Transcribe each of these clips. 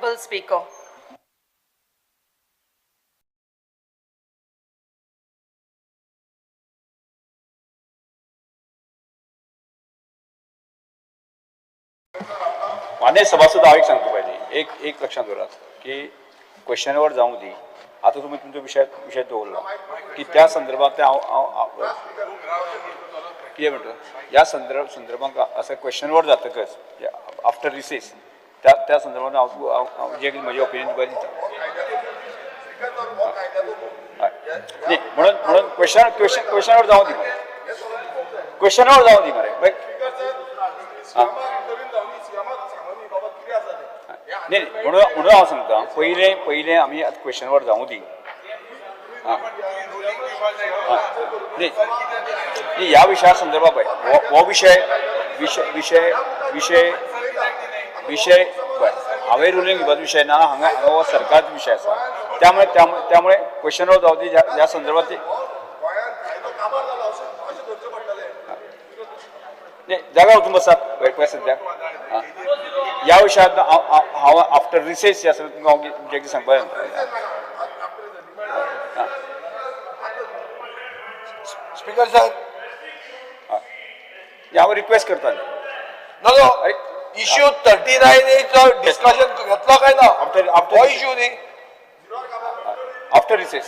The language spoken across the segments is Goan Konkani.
Honorable Speaker. मान्य सभासद, हांव एक सांगता, पयलीं एक एक लक्षांत दवरात की क्वेश्चन our जावूं दी. आतां तुमी तुमचो विशय दवरला की त्या संदर्भात ते हांव हांव हांव- कितें म्हणटा, ह्या संदर्भात असं क्वेश्चन our जातकच, आफ्टर रिसेस, त्या त्या संदर्भात हांव हांव हांव जे कितें म्हजें ओपिनियन तुका दिता. हय. न्ही, म्हणून म्हणून क्वेश्चन क्वेश्चन क्वेश्चन our जावं दी मरे, क्वेश्चन our जावं दी मरे. आं. न्ही न्ही, म्हणून म्हणून हांव सांगता, पयलें पयलें आमी आतां क्वेश्चन our जावं दी. आं आं, न्ही न्ही, ह्या विशया संदर्भात पळय, हो हो विशय विशय विशय विशय विशय पळय, हांवें रुलींग घेवपाचो विशय ना हांगा. हांगा हो सरकारचो विशय आसा. त्यामुळे त्यामुळे त्यामुळे क्वेश्चन our जावं दी. ह्या ह्या संदर्भात ती न्ही, जाग्यार वचून बसात पळय पळय सद्याक. आं, ह्या विशयात हांव हांव हांव आफ्टर रिसेस जे आसा तुमकां हांव जे कितें सांगपाक जाता. Speaker sir. हांव रिक्वेस्ट करता. नो. अरे. इश्यू 39 एचो डिस्कशन घेतलो काय ना? After हो इश्यू न्ही. After recess,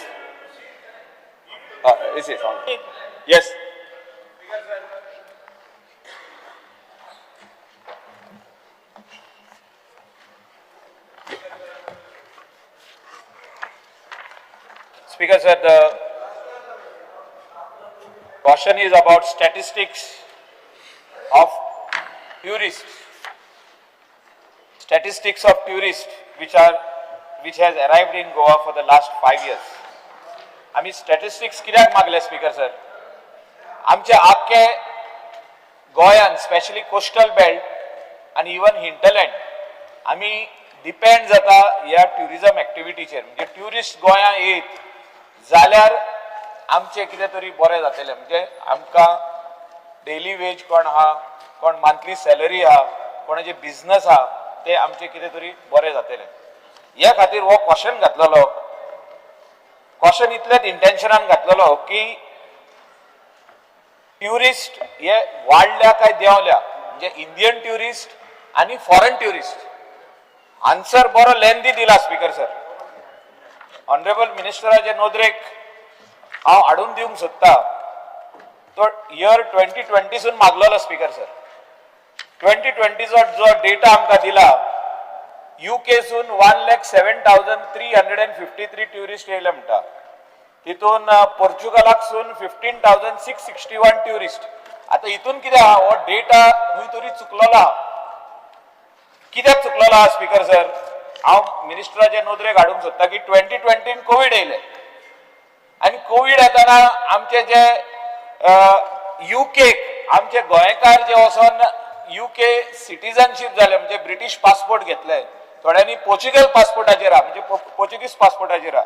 recess, yes. Speaker sir, the question is about statistics of tourists. Statistics of tourists which has arrived in Goa for the last 5 years. आम्ही स्टॅटिस्टिक्स कित्याक मागले स्पीकर सर? आमचे आख्खे गोंयान, स्पेशली कोस्टल बेल्ट आनी इवन हिंटरलँड, आमी डिपेंड जाता ह्या ट्युरिजम एक्टिविटीचेर. म्हणजे ट्युरिस्ट गोंया येत जाल्यार आमचें कितें तरी बरें जातलें. म्हणजे आमकां डेली वेज कोण आहा, कोण मंथली सॅलरी आहा, कोणाचे बिझनस आहा, ते आमचें कितें तरी बरें जातलें. ह्या खातीर हो क्वेश्चन घातलेलो. क्वेश्चन इतलेच इंटेन्शनान घातलेलो की ट्युरिस्ट हे वाडल्या काय देंवल्या, म्हणजे इंडियन ट्युरिस्ट आनी फॉरेन ट्युरिस्ट. आन्सर बरो लेंदी दिला स्पीकर सर. ऑनरेबल मिनिस्टराचे नदरेक हांव हाडून दिवंक सोदता, तो इयर 2020सून मागलेलो स्पीकर सर. 2020चो जो डेटा आमकां दिला, युकेसून 1,07,353 tourist येयले म्हणटा. तितून पोर्चुगलाकसून 15,661 tourist. आतां हितून कितें आहा, हो डेटा खंय तरी चुकलेलो आहा. कित्याक चुकलेलो आहा स्पीकर सर? हांव मिनिस्टराचे नदरेक हाडूंक सोदता की 2020न कोवीड येयले आनी कोवीड येताना आमचे जे युकेक आमचे गोंयकार जे वचोन युके सिटीजनशीप जाले, म्हणजे ब्रिटीश पासपोर्ट घेतले, थोड्यांनी पोर्चुगल पासपोर्टाचेर आहा, म्हणजे पोर्चुगीज पासपोर्टाचेर आहा,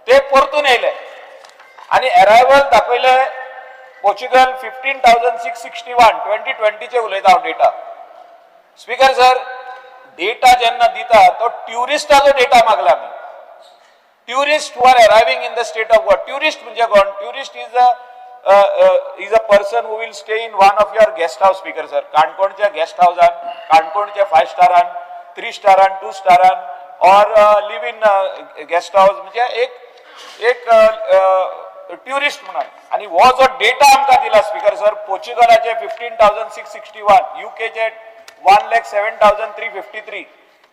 ते परतून येयले आनी एरायवल दाखयले पोर्चुगल 15,661. 2020चे उलयता हांव डेटा. स्पीकर सर, डेटा जेन्ना दिता तो ट्युरिस्टाचो डेटा मागला आमी, tourist who are arriving in the state of Goa. Tourist म्हणजे कोण? Tourist is a person who will stay in one of your guest house, Speaker sir. काणकोणच्या गेस्ट हाऊसान, काणकोणच्या फायव स्टारान, थ्री स्टारान, टू स्टारान, or live in guest house, म्हणजे एक एक ट्युरिस्ट म्हणून. आणि हो जो डेटा आमकां दिला स्पीकर सर, पोर्चुगलाचे 15,661, युकेचे 1,07,353,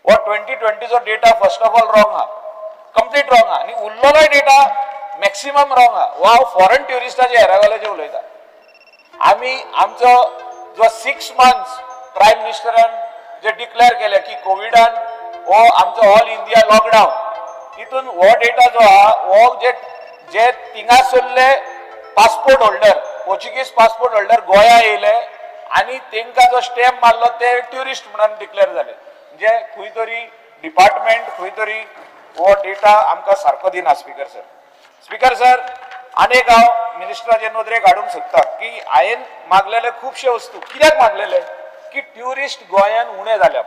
हो 2020चो data first of all wrong आहा, कंप्लीट रॉंग आहा. आनी उरलेलोय डेटा मॅक्सिमम रॉंग आहा. हो हांव फॉरेन ट्युरिस्टाचे एरायवलाचे उलयता. आमी आमचो जो 6 मंथ्स प्रायम मिनिस्टरान जे डिक्लेअर केले की कोविडान हो आमचो ऑल इंडिया लॉकडावन, तितून हो डेटा जो आहा, हो जे जे थिंगासरले passport holder, Portuguese passport holder गोंया येयले आनी तेंकां जो स्टॅम्प मारलो, ते ट्युरिस्ट म्हणून डिक्लेअर जाले. म्हणजे खंय तरी डिपार्टमेंट खंय तरी हो डेटा आमकां सारको दिना स्पीकर सर. स्पीकर सर, आनी एक हांव मिनिस्टराचे नदरेक हाडूंक सोदता की हांवें मागलेले खुबशे वस्तू कित्याक मागलेले की ट्युरिस्ट गोंयान उणे जाल्या.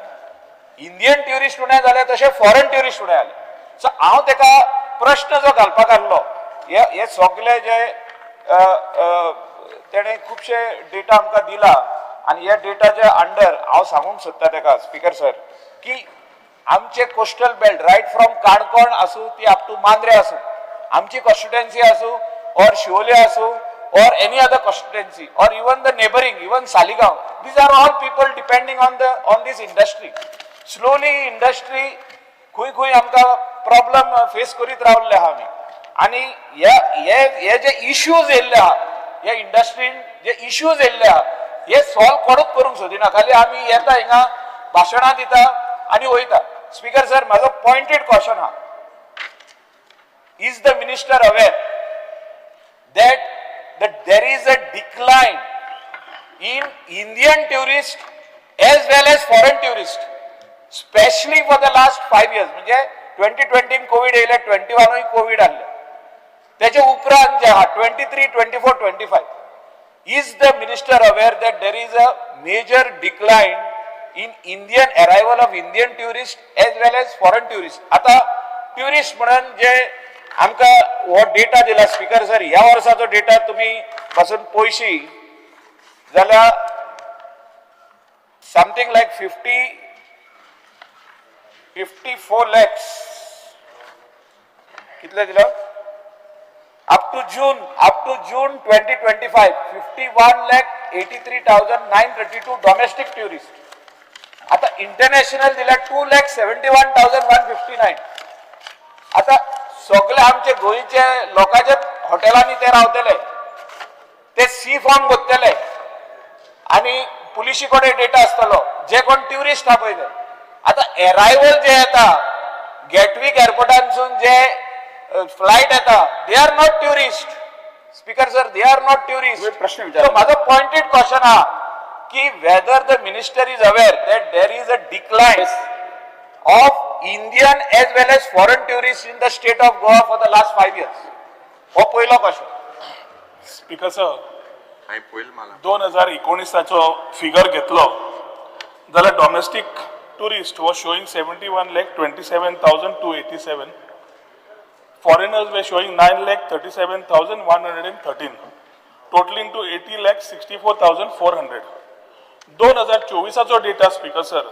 इंडियन ट्युरिस्ट उणे जाले, तशे फॉरेन ट्युरिस्ट उणे जाले. सो हांव तेका प्रश्न जो घालपाक आहलो, हे हे सगळे जे अ, अ, तेणे खुबशे डेटा आमकां दिला आनी ह्या डेटाच्या अंडर हांव सांगूंक सोदता तेका, स्पीकर सर, की आमचे coastal belt, right from Canacona आसूं ती अप टू मांद्रे आसूं, आमची कॉन्स्टिट्युएन्सी आसूं ऑर शिवोले आसूं or any other constituency or even the neighbouring, even Saligao, these are all people depending on this industry. Slowly industry खंय खंय आमकां प्रॉब्लम फेस करीत रावल्ले आहा आमी. आनी हे हे हे जे इश्यूज येयल्ले आहा, हे इंडस्ट्रीन जे इश्यूज येयल्ले आहा, हे सॉल्व कोणूच करूंक सोदिना. खाली आमी येता हिंगा, भाशणां दिता आनी वयता. स्पीकर सर, म्हाजो पॉयंटेड क्वेश्चन आहा: is the minister aware that there is a decline in Indian tourist as well as foreign tourist, especially for the last 5 years? म्हणजे 2020 कोविड येयले, 21 कोविड आसले, त्याच्या उपरांत जे आहा, 23, 24, 25, is the minister aware that there is a major decline in Indian arrival of Indian tourist as well as foreign tourist? आता ट्युरिस्ट म्हणून जे आमकां हो डेटा दिला, स्पीकर सर, ह्या वर्साचो डेटा तुमी पासून पळयशी जाल्यार something like 54 lakhs. कितले दिला? Up to June 2025, 51,83,932 domestic tourist. आता इंटरनॅशनल दिल्या 2,71,159. आता सगळे आमचे गोंयचे लोकांच्या हॉटेलांनी ते रावतले, ते सी फॉर्म भरतले आणि पुलिशी कडेन डेटा आसतलो, जे कोण ट्युरिस्ट आहा पळय ते. आता एरायवल जे येता, गेटवीक एअरपोर्टांसून जे फ्लायट येता, they are not tourist, Speaker sir, they are not tourist. तुम्ही प्रश्न विचारा. माझो पॉइंटेड क्वेश्चन हा की whether the minister is aware that there is a decline of Indian as well as foreign tourist in the state of Goa for the last 5 years. हो पयलो क्वेश्चन. स्पीकर सर, हांवें पळयलें मला. 2019चो फिगर घेतलो जाल्यार domestic tourist was showing 71,27,287, foreigners were showing 9,37,113, totaling to 80,64,400. 2024चो data, speaker sir,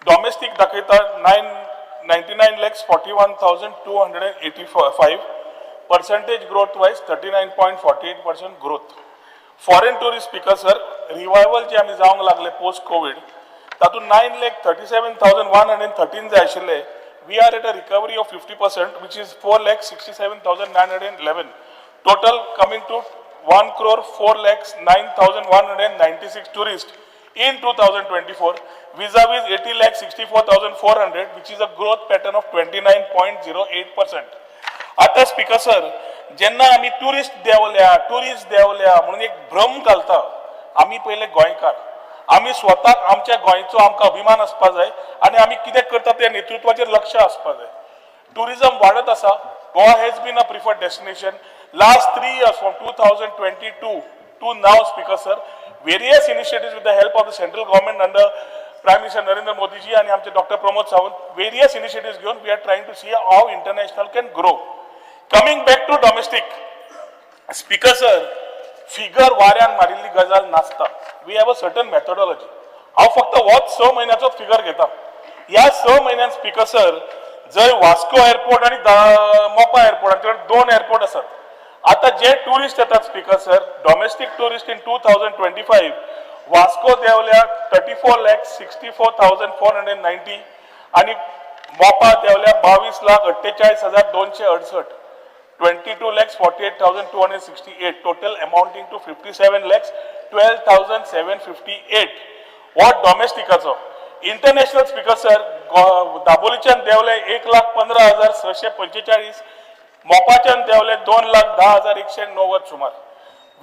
domestic दाखयता 99,41,285, percentage growth wise 39.48% growth. Foreign tourist, Speaker sir, revival जे आमी जावंक लागले पोस्ट कोवीड, तातूंत 9,37,113 जे आशिल्ले, we are at a recovery of 50%, which is 4,67,911, total coming to 1 crore 4 lakhs 9,196 tourist in 2024 vis-a-vis 80,64,400, which is a growth pattern of 29.08%. आता स्पीकर सर, जेन्ना आमी ट्युरिस्ट देंवल्या, ट्युरिस्ट देंवल्या म्हणून एक भ्रम घालता, आमी पयले गोंयकार, आमी स्वताक आमच्या गोंयचो आमकां अभिमान आसपा जाय आनी आमी कितें करता त्या नेतृत्वाचेर लक्ष आसपा जाय. टुरिझम वाडत आसा. Goa has been a preferred destination last 3 years, from 2022 to now, Speaker sir. Various initiative with the help of the central government under Prime Minister Narendra Modiji आणि आमचे doctor Pramod Sawant, various initiative घेवन we are trying to see how international can grow. Coming back to domestic, Speaker sir, figure वाऱ्यान मारिल्ली गजाल नासता. We have a certain methodology. हांव फक्त होच स म्हयन्याचो फिगर घेता. ह्या स म्हयन्यान, स्पीकर सर, जंय वास्को एअरपोर्ट आनी मोपा एअरपोर्ट, आमचे कडेन दोन एअरपोर्ट आसात. आता जे टुरिस्ट येतात, Speaker sir, domestic tourist in 2025 Vasco देंवल्या 34,64,490 आणि मोपा देंवल्या 22,48,268, 22,48,268, total amounting to 57,12,758. हो डॉमेस्टिकाचो. इंटरनॅशनल, स्पीकर सर, दाबोलीच्यान देंवले 1,15,645, मोपाच्यान देंवले 2,10,190 सुमार.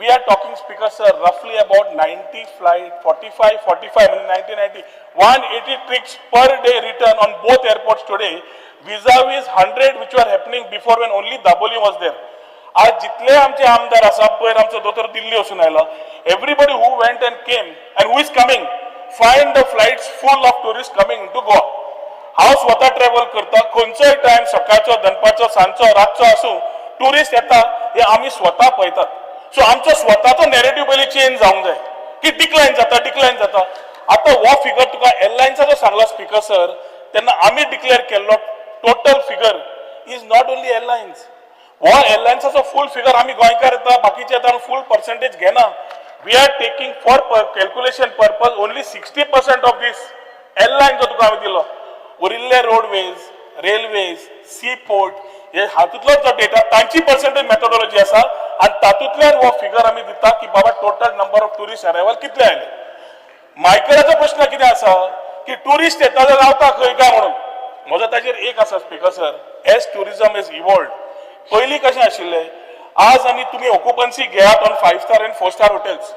We are talking, Speaker sir, roughly about 90 flight, 45, 45, 90, 90, 180 trips per day return on both airports today, vis-a-vis 100 which were happening before, when only Dabolim was there. आज जितले आमचे आमदार आसा, पयर आमचो दोतोर दिल्ली वचून आयलो, everybody who went and came and who is coming find the flights full of tourist coming to Goa. हांव स्वता ट्रॅव्हल करता, खंयचोय टायम, सकाळचो, दनपारचो, सांजचो, रातचो आसूं, ट्युरिस्ट येता हे आमी स्वता पळयतात. सो आमचो स्वताचो नॅरेटीव पयलीं चेंज जावंक जाय की डिक्लायन जाता, डिक्लायन जाता. आतां हो फिगर तुका एरलायन्साचो सांगला स्पीकर सर, तेन्ना आमी डिक्लेअर केल्लो total figure is not only airlines. हो एरलायन्साचो फूल फिगर आमी गोंयकार येता, बाकीचे येता, फूल पर्संटेज घेना. We are taking for calculation purpose only 60% of this airline जो तुका हांवें दिलो. उरिल्ले रोडवेज, रेल्वेज, सी पोर्ट हे हातूंतलो जो डेटा, तांची पर्संटेज मेथोडॉलॉजी आसा आनी तातूंतल्यान हो फिगर आमी दिता की बाबा total number of tourist arrival कितले आयले. मायकलाचो प्रश्न कितें आसा की ट्युरिस्ट येता जाल्यार रावता खंय काय म्हणून. म्हजो ताजेर एक आसा speaker sir, as tourism is evolved, पयलीं कशें आशिल्लें, आज आमी तुमी ऑक्युपन्सी घेयात on 5 star and 4 star hotels,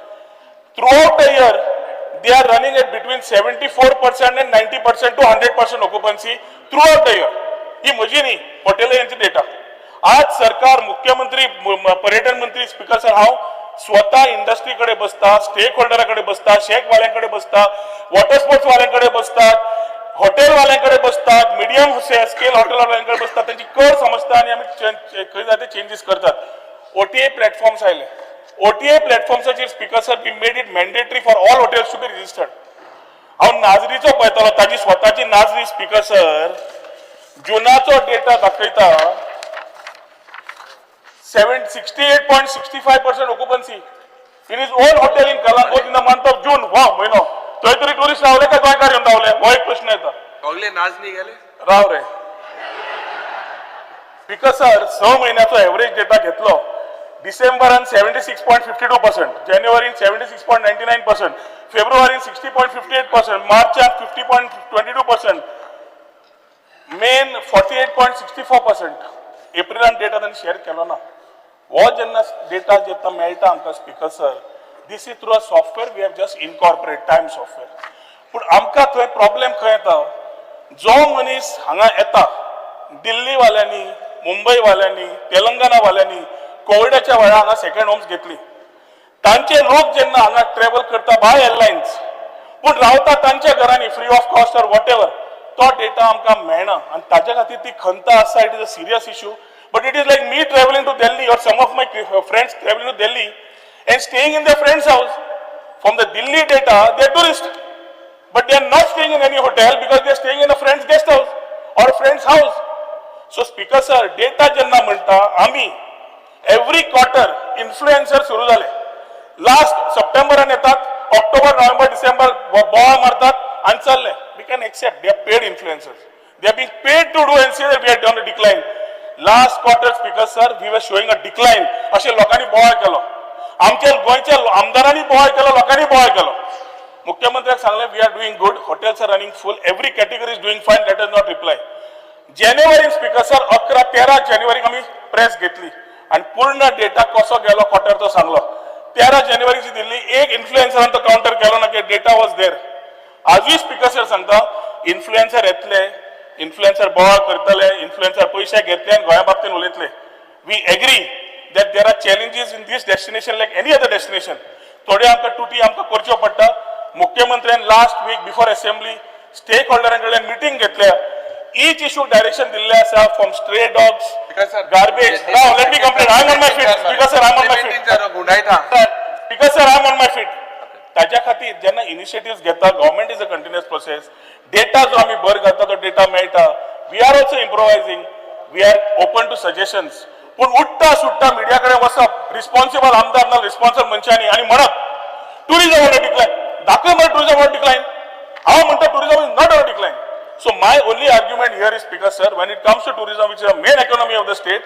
throughout the year they are running at between 74% and 90% to 100% occupancy throughout the year. ही म्हजी न्ही, हॉटेल यांची डेटा. आज सरकार, मुख्यमंत्री, पर्यटन मंत्री, स्पीकर सर, हांव स्वता इंडस्ट्री कडेन बसता, स्टेक होल्डरा कडेन बसता, शेक वाल्यांकडे बसता, वॉटर स्पोर्ट्स वाल्यांकडे बसतात, हॉटेल वाल्यांकडे बसतात, मिडियम स्केल हॉटेल वाल्यांकडे बसतात, त्यांची कर समजता आणि आमी खंय जाय ते चेंजीस करतात. ओटीए प्लॅटफॉर्म्स आयले. ओटीए प्लॅटफॉर्म्साचेर speaker sir, we made it mandatory for all hotels to be registered. हांव नाजरीचो पळयतालो, ताजी स्वताची नाजरी स्पीकर सर, जुनाचो डेटा दाखयता 768.65% occupancy in his own hotel in Calangute in the month of June. वा म्हयनो थंय तरी टुरिस्ट रावले काय गोंयकार येवन रावले, हो एक प्रश्न येता. सगळे नाजनी गेले. राव रे स्पीकर सर, 6 म्हयन्याचो एवरेज डेटा घेतलो, डिसेंबरान 76.52%, जानेवारीन 76.99%, फेब्रुवारीन 60.58%, मार्चान 50.22%, मेन 48.64%. एप्रिलान डेटा तांणी शेअर केलो ना. हो जेन्ना डेटा जेन्ना मेळटा आमकां speaker sir, this is through a software we have just incorporate time software. पूण आमकां थंय प्रॉब्लेम खंय येता, जो मनीस हांगा येता, दिल्लीवाल्यांनी, मुंबईवाल्यांनी, तेलंगणावाल्यांनी कोविडाच्या वेळार हांगा सेकंड होम्स घेतली. तांचे लोक जेन्ना हांगा ट्रॅव्हल करता बाय एअरलायन्स, पूण रावता तांच्या घरांनी free of cost or whatever, तो डेटा आमकां मेळना आनी ताच्या खातीर ती खंत आसा. It is a serious issue, but it is like me travelling to Delhi or some of my friends travelling to Delhi and staying in the friend's house. From the Delhi data they are tourist, but they are not staying in any hotel because they are staying in a friend's guest house or a friend's house. So speaker sir, data जेन्ना म्हणटा आमी एवरी क्वार्टर इन्फ्लुएन्सर सुरू जाले. लास्ट सप्टेंबरान येतात, ऑक्टोबर, नोव्हेंबर, डिसेंबर बोवाळ मारतात आनी चल्ले. We can accept they are paid influencers, they are being paid to do and say we are done a decline. Last quarter speaker sir, we were showing a decline अशें लोकांनी बोवाळ केलो. आमच्या गोंयच्या आमदारांनी बोवाळ केलो, लोकांनी बोवाळ केलो. मुख्यमंत्र्याक सांगलें, we are doing good, hotels are running full, every category is doing fine, let us not reply. जानेवारीन speaker sir, 11-13 जानेवारीक आमी प्रेस घेतली आनी पूर्ण डेटा कसो गेलो क्वॉर्टर तो सांगलो. 13 जानेवारीची दिल्ली, एक इन्फ्लुएन्सरान तो काउंटर केलो ना की डेटा वॉज there. आजूय स्पीकर सर सांगता, इन्फ्लुएन्सर येतले, इन्फ्लुएन्सर बोवाळ करतले, इन्फ्लुएन्सर पयशे घेतले आनी गोंया बाबतीन उलयतले. We agree that there are challenges in this destination like any other destination. थोड्यो आमकां तुटी आमकां करच्यो पडटा. मुख्यमंत्र्यान last week before assembly stake होल्डरां कडल्यान मिटींग घेतल्या, इच इशू डायरेक्शन दिल्लें आसा, from stray dogs, Speaker sir, garbage. Now let me complete. I am on my feet, speaker sir, I am on my feet. गुंडायता. Speaker sir, I am on my feet. ताज्या खातीर जेन्ना इनिशिएटिव्ह घेता, government is a continuous process. Data जो आमी भर घालता तो डेटा मेळटा. We are also improvising, we are open to suggestions. पूण उठ्ठा सुट्टा मिडिया कडेन वचप, रिस्पॉन्सिबल आमदार ना रिस्पॉन्सिबल मनशांनी, आनी म्हणप टुरिझम ऑन डिक्लायन, दाखय मरे टुरिझम ऑन डिक्लायन. हांव म्हणटा tourism is not on decline. So my only argument here is, speaker sir, when it comes to tourism, which is the main economy of the state,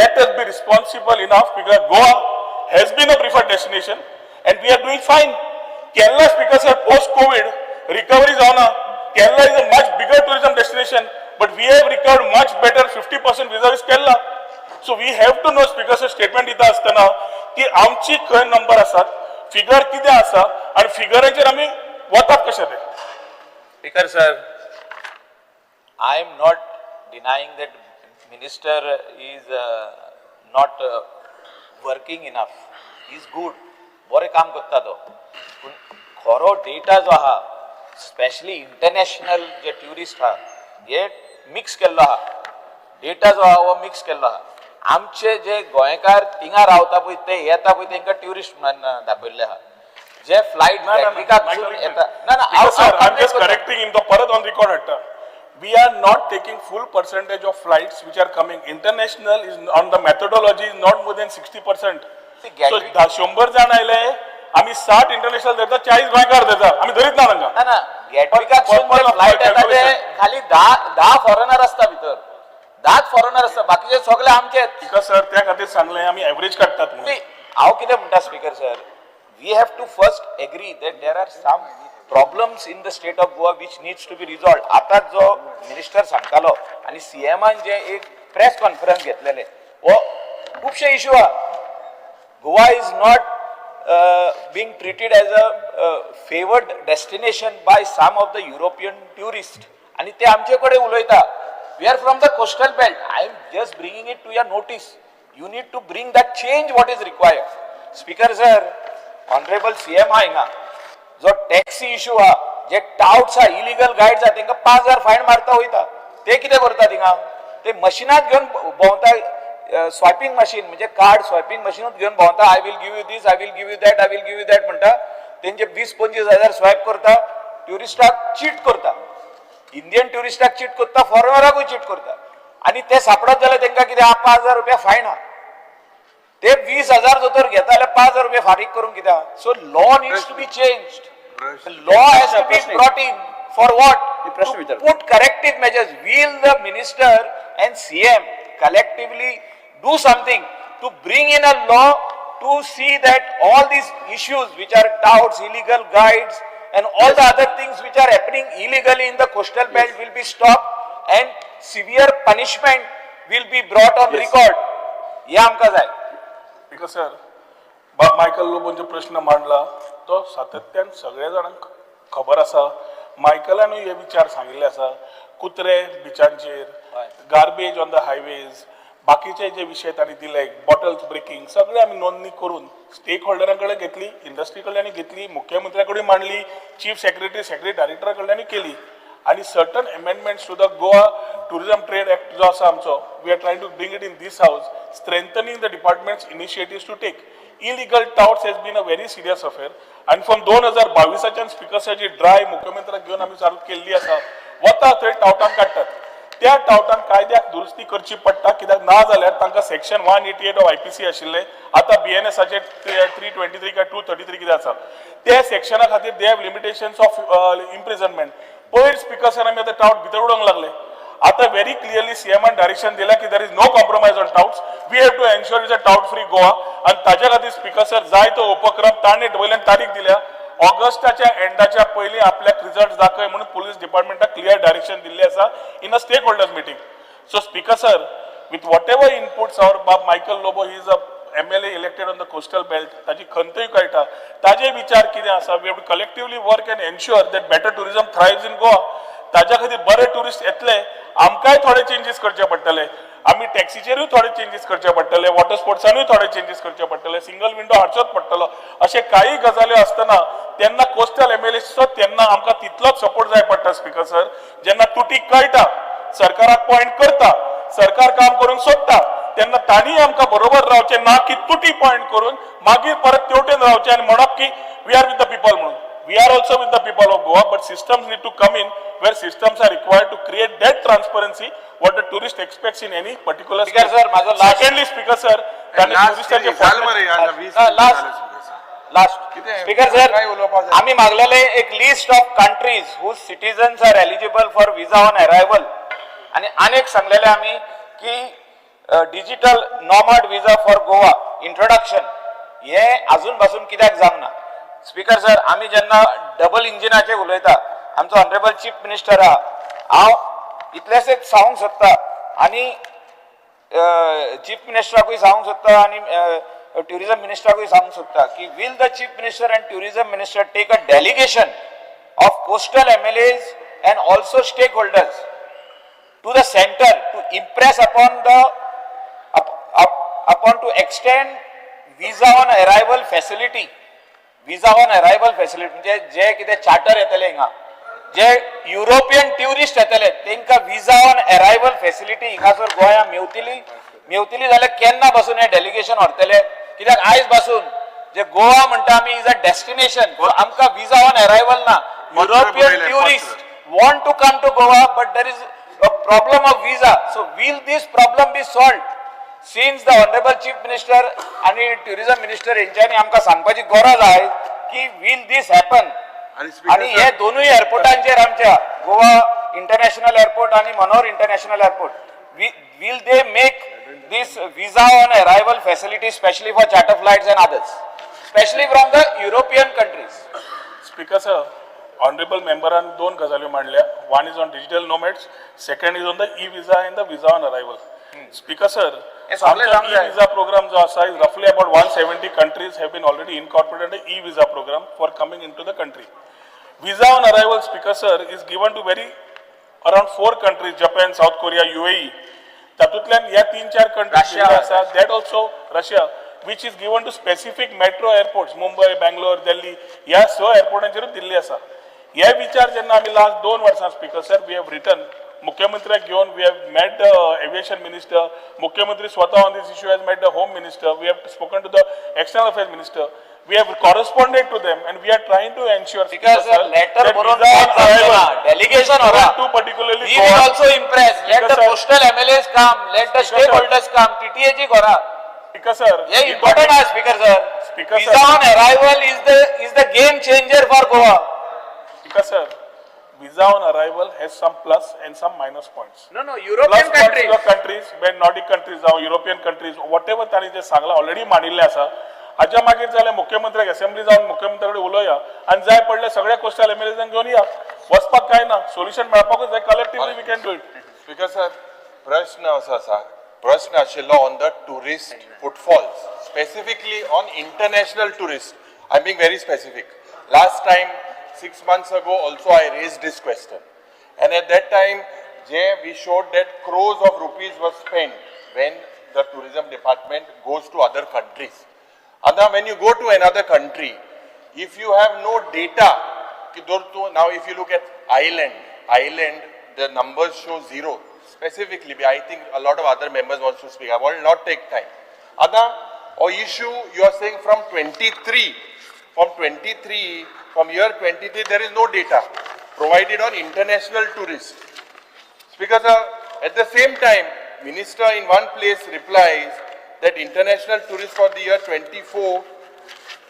let us be responsible enough because Goa has been a preferred destination and we are doing fine. Kerala, speaker sir, post COVID recovery जावना. Kerala is a much bigger tourism destination, but we have recovered much better, 50% vis-a-vis Kerala. So we have to know, speaker sir, statement दिता आसतना की आमची खंय नंबर आसात, फिगर कितें आसा आनी फिगराचेर आमी वतात कशे ते. Speaker sir, I am not denying that minister is not working enough. He is good. बरें काम करता तो. पूण खरो डेटा जो आहा, स्पेशली इंटरनॅशनल जे ट्युरिस्ट आहा, हे मिक्स केल्लो आहा डेटा जो आहा हो मिक्स केल्लो आहा. आमचे जे गोंयकार थिंगा रावता पळय ते येता पळय तेंकां ट्युरिस्ट म्हणून दाखयल्ले आहा. जे फ्लायट गॅटविकाक येता, ना ना, sir, I am just correcting him, तो परत ऑन रिकॉर्ड हाडटा. We are not taking full percentage of flights which are coming. International is on the methodology is not more than 60%. So 100 जाण आयले, आम्ही 60 इंटरनॅशनल धरता, 40 गोंयकार धरता, आम्ही धरीत ना तांकां. ना ना, गॅटविकाक फ्लायट येता ते खाली 10 फॉरेनर आसता भितर, 10 फॉरेनर आसता, बाकीचे सगळे आमचे. Because sir, त्या खातीर सांगलें आमी एवरेज काडटात म्हणून. हांव कितें म्हणटा speaker sir, we have to first agree that there are some problems in the state of Goa which needs to be resolved. आता जो मिनिस्टर सांगतालो आणि सीएमान जे एक प्रेस कॉन्फरन्स घेतलेले, हो खुबशे इश्यू आहा. Goa is not being treated as a favoured destination by some of the European tourist आणि ते आमचे कडेन उलयता. We are from the coastal belt. I am just bringing it to your notice. You need to bring that change what is required. Speaker sir, honourable CM आहा हिंगा, जो टॅक्सी इशू आहा, जे टावट्स आहा, इलिगल गायड्स आहा, तेंकां 5,000 फायन मारता वयता. ते कितें करता थिंगा, ते मशिनात घेवन भोंवता, स्वायपिंग मशीन म्हणजे कार्ड स्वायपिंग मशीनूच घेवन भोंवता. I will give you this, I will give you that, I will give you that म्हणटा. तेंचे 20-25 हजार स्वायप करता, ट्युरिस्टाक चीट करता, इंडियन ट्युरिस्टाक चीट करता, फॉरेनराकूय चीट करता. आनी ते सापडत जाल्यार तेंकां कितें आहा, 5,000 रुपया फायन आहा. ते 20,000 दोतोर घेता जाल्यार 5,000 रुपया फारीक करूंक कित्याक? So law needs to be changed. Law has to be brought in for what? प्रश्न विचार. Put corrective measures. Will the minister and CM collectively do something to bring in a law to see that all these issues which are touts, illegal guides and all the other things which are happening illegally in the coastal belt will be stopped and severe punishment will be brought on record? हे आमकां जाय. Because sir, बाब मायकल लोबोन जो प्रश्न मांडला तो सातत्यान सगळ्या जाणांक खबर आसा. मायकलानूय हे विचार सांगिल्ले आसा, कुत्रे बिचांचेर, गार्बेज ऑन the highways, बाकीचे जे विशय तांणी दिले, बॉटल्स ब्रेकिंग, सगळे आमी नोंदणी करून स्टेक होल्डरां कडेन घेतली, इंडस्ट्री कडल्यान घेतली, मुख्यमंत्र्या कडेन मांडली, चीफ सेक्रेटरी, सेक्रेटरी डायरेक्टरा कडल्यान केली. आनी certain amendments to the Goa Tourism Trade Act जो आसा आमचो, we are trying to bring it in this house, strengthening the department's initiatives to take. Illegal touts has been a very serious affair आनी फ्रॉम 2022च्यान स्पिकर्साची ड्राय मुख्यमंत्र्याक घेवन आमी चालू केल्ली आसा. वता थंय टावटान काडटात, त्या टावटान कायद्याक दुरुस्ती करची पडटा, कित्याक ना जाल्यार तांकां section 188 of IPC आशिल्ले, आतां बीएनएसाचे 323 काय 233 कितें आसा, त्या सेक्शना खातीर they have limitations of imprisonment. पयर स्पिकर सर, आमी आतां टावट भितर उडोवंक लागले. आतां व्हेरी क्लियरली सीएमान डायरेक्शन दिला की there is no compromise on touts, we have to ensure is a tout free Goa. आनी ताज्या खातीर स्पिकर सर, जाय तो उपक्रम ताणें वयल्यान तारीख दिल्या, ऑगस्टाच्या एंडाच्या पयलीं आपल्याक रिजल्ट दाखय म्हणून पुलीस डिपार्टमेंटाक क्लियर डायरेक्शन दिल्लें आसा in a stakeholders meeting. So speaker sir, with whatever inputs our बाब Michael Lobo, he is a MLA elected on the coastal belt, ताजी खंतूय कळटा, ताजे विचार कितें आसा, we have to collectively work and ensure that better tourism thrives in Goa. ताज्या खातीर बरे ट्युरिस्ट येतले, आमकांय थोडे चेंजीस करचे पडटले. आमी टॅक्सीचेरूय थोडे चेंजीस करचे पडटले, वॉटर स्पोर्ट्सानूय थोडे चेंजीस करचे पडटले, सिंगल विंडो हाडचोच पडटलो. अशे काही गजाली आसतना तेन्ना कोस्टल एमएलएचो तेन्ना आमकां तितलोच सपोर्ट जाय पडटा. स्पिकर सर, जेन्ना तुटी कळटा, सरकाराक पॉयंट करता, सरकार काम करूंक सोदता, तेन्ना तांणी आमकां बरोबर रावचें, ना की तुटी पॉयंट करून मागीर परत तेवटेन रावचें आनी म्हणप की we are with the people म्हणून. We are also with the people of Goa, but systems need to come in where systems are required to create that transparency what the tourist expects in any particular. Speaker sir, माझो last- secondly speaker sir, तांणी टुरिस्टाचे झालं मरे यार, 20 last. झालं speaker sir. Last. कितें? स्पीकर सर, काय उलोवपाक जाय? आमी मागलेले एक list of countries whose citizens are eligible for visa on arrival. आणि अनेक सांगलेले आमी की digital nomad visa for Goa introduction हे अजून पासून कित्याक जावंक ना? स्पीकर सर, आमी जेन्ना डबल इंजिनाचे उलयता, आमचो ऑनरेबल चीफ मिनिस्टर आहा, हांव इतलेशेच सांगूंक सोदता आनी चीफ मिनिस्टराकूय सांगूंक सोदता आनी ट्युरिझम मिनिस्टराकूय सांगूंक सोदता की will the chief minister and tourism minister take a delegation of coastal MLAs and also stakeholders to the center to impress upon the up, up, upon to extend visa on arrival facility? Visa on arrival facility म्हणजे जे कितें चार्टर येतले हिंगा जे युरोपियन ट्युरिस्ट येतले तेंकां विजा ऑन अरायवल फॅसिलिटी हिंगासर गोंया मेवतली? मेवतली जाल्यार केन्ना पासून हे डेलिगेशन व्हरतले? कित्याक आयज पासून जे गोवा म्हणटा आमी is a destination, आमकां विजा ऑन अरायवल ना. पत्र युरोपियन बरयलें, tourist want to come to Goa, but there is a problem of visa. So will this problem be solved? Since the Honorable Chief Minister आणि Tourism Minister हेंच्यांनी आमकां सांगपाची गरज आहे की will this happen? आणि speaker आणि हे sir- दोनूय एअरपोर्टांचेर, आमच्या गोवा इंटरनॅशनल एअरपोर्ट आणि Manohar international airport, will they make this visa on arrival facility, specially for charter flights and others, specially from the European countries? Speaker sir, honourable मेंबरान दोन गजाल्यो मांडल्या. One is on digital nomads, second is on the e visa and the visa on arrival. Speaker sir, हे सगळें जावंक ई जाय. विजा प्रोग्राम जो आसा is roughly about 170 countries have been already incorporated e visa program for coming into the country. Visa on arrival, Speaker sir, is given to very around four countries: Japan, South Korea, UAE. तातूंतल्यान ह्या तीन चार कंट्रीज Russia. आसा, that also Russia, which is given to specific metro airports, Mumbai, Bangalore, Delhi. ह्या स एअरपोर्टांचेरूच दिल्ली आसा. हे विचार जेन्ना आमी लास्ट 2 वर्सां, Speaker sir, we have written मुख्यमंत्र्याक घेवन, we have met the aviation minister. मुख्यमंत्री स्वता on this issue has met the home minister. We have spoken to the external affairs minister. We have corresponded to them and we are trying to ensure Because sir, letter बरोवन delegation व्हरा. To particularly We will also impress. Let the Because, sir- coastal MLAs come. Let the sir- stakeholders come. TTA ची करा. Speaker sir, हे important आहे, speaker sir. Speaker, Visa sir. On arrival is the game changer for Goa. Speaker sir, visa on arrival has some plus and some minus points. No, Plus European points countries. To countries when Nordic countries जावं युरोपियन कंट्रीज, what ever तांणी जें सांगलां ऑलरेडी मांडिल्लें आसा. हाज्या मागीर जाल्यार मुख्यमंत्र्याक असेंब्ली जावन मुख्यमंत्र्या कडेन उलोवया आनी जाय पडले सगळ्या कोस्टल एमएलएजांक घेवन या. वचपाक काय ना, सोल्युशन मेळपाकूच जाय. Collectively we can do it. Speaker sir, प्रश्न असो आसा, प्रश्न आशिल्लो on the tourist footfalls, specifically on international tourist. I am being very specific. Last time, 6 months ago also, I raise this question and at that time J we showed that crores of rupees was spend when the tourism department goes to other countries. आतां when you go to another country, if you have no data, की जर तूं, now if you look at Ireland, Ireland the numbers show zero. Specifically, I think a lot of other members wants to speak. I will not take time. आतां हो issue you are saying from 23, from 23, from year 23, there is no data provided on international tourists. Because at the same time, minister in one place replies that international tourists for the year 24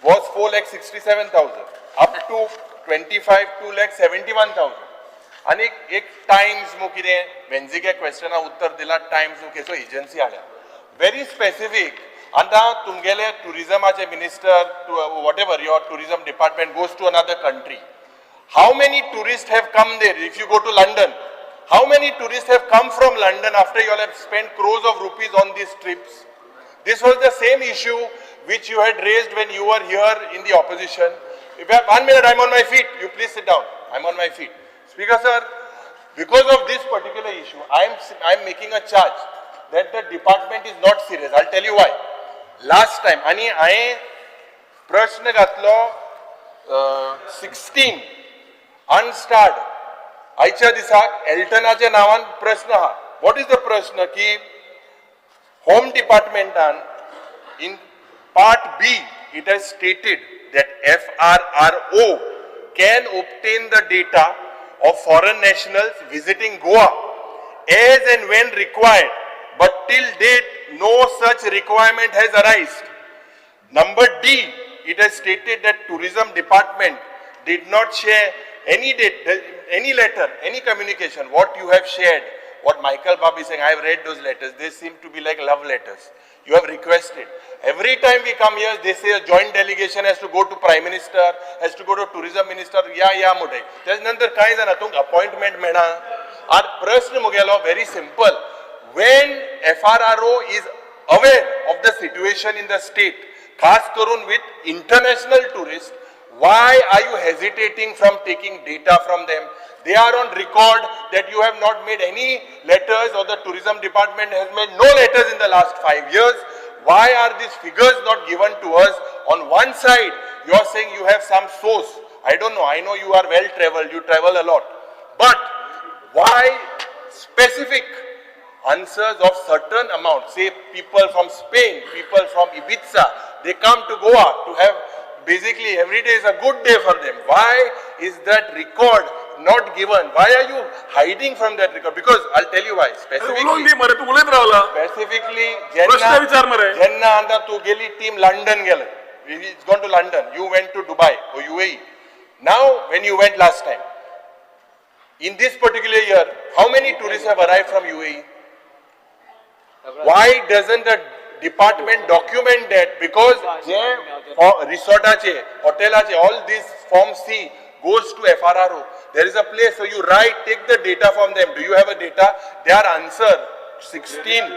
was 4,67,000, up to 25, 2,71,000. आनी एक टायम्स मु कितें वेन्झिके क्वेश्चना उत्तर दिला, टायम्स मु केसो एजन्सी हाडल्या व्हेरी स्पेसिफीक. आतां तुमगेले टुरिजमाचे minister, whatever, your tourism department goes to another country, how many tourists have come there? If you go to London, how many tourists have come from London after you all have spent crores of rupees on these trips? This was the same issue which you had raised when you were here in the opposition. If you have one minute, I'm on my feet. You please sit down. I'm on my feet. Speaker sir, because of this particular issue, I'm making a charge that the department is not serious. I'll tell you why. Last time, आणि हांवें प्रश्न घातलो 16 अनस्टार्ड. आयच्या दिसाक एल्टनाच्या नांवान प्रश्न आहा. What is the प्रश्न की home डिपार्टमेंटान in part B it has stated that FRRO can obtain the data of foreign nationals visiting Goa as and when required, but till date no such requirement has arised. Number D, it has stated that tourism department did not share any date, any letter, any communication. What you have shared, what Michael Bab is saying, I have read those letters. They seem to be like love letters. You have requested. Every time we come here, they say a joint delegation has to go to Prime Minister, has to go to Tourism Minister. या मोठे त्याच्या नंतर काय जाणा तुमकां अपॉइंटमेंट मेळना. आनी प्रश्न मुगेलो very simple. When FRRO is aware of the situation in the state, खास करून with international tourists, why are you hesitating from taking data from them? They are on record that you have not made any letters or the tourism department has made no letters in the last 5 years. Why are these figures not given to us? On one side, you are saying you have some source. I don't know, I know you are well travelled, you travel a lot, but why specific answers of certain amount, say people from Spain, people from Ibiza, they come to Goa to have, basically every day is a good day for them. Why is that record not given? Why are you hiding from that record? Because I'll tell you why, उलोवन specifically, दी मरे, तूं उलयत रावला. Specifically, प्रश्न जेन्ना विचार मरे. जेन्ना आतां तूं गेली टीम लंडन गेले, it's gone to London, you went to Dubai or UAE. Now when you went last time, in this particular year, how many tourists have arrived from UAE? Why doesn't the department document that? Because जे रिसॉर्टाचे, हॉटेलाचे, all this form C goes to FRRO. There is a place, so you write, take the data from them. Do you have a data? Their answer 16,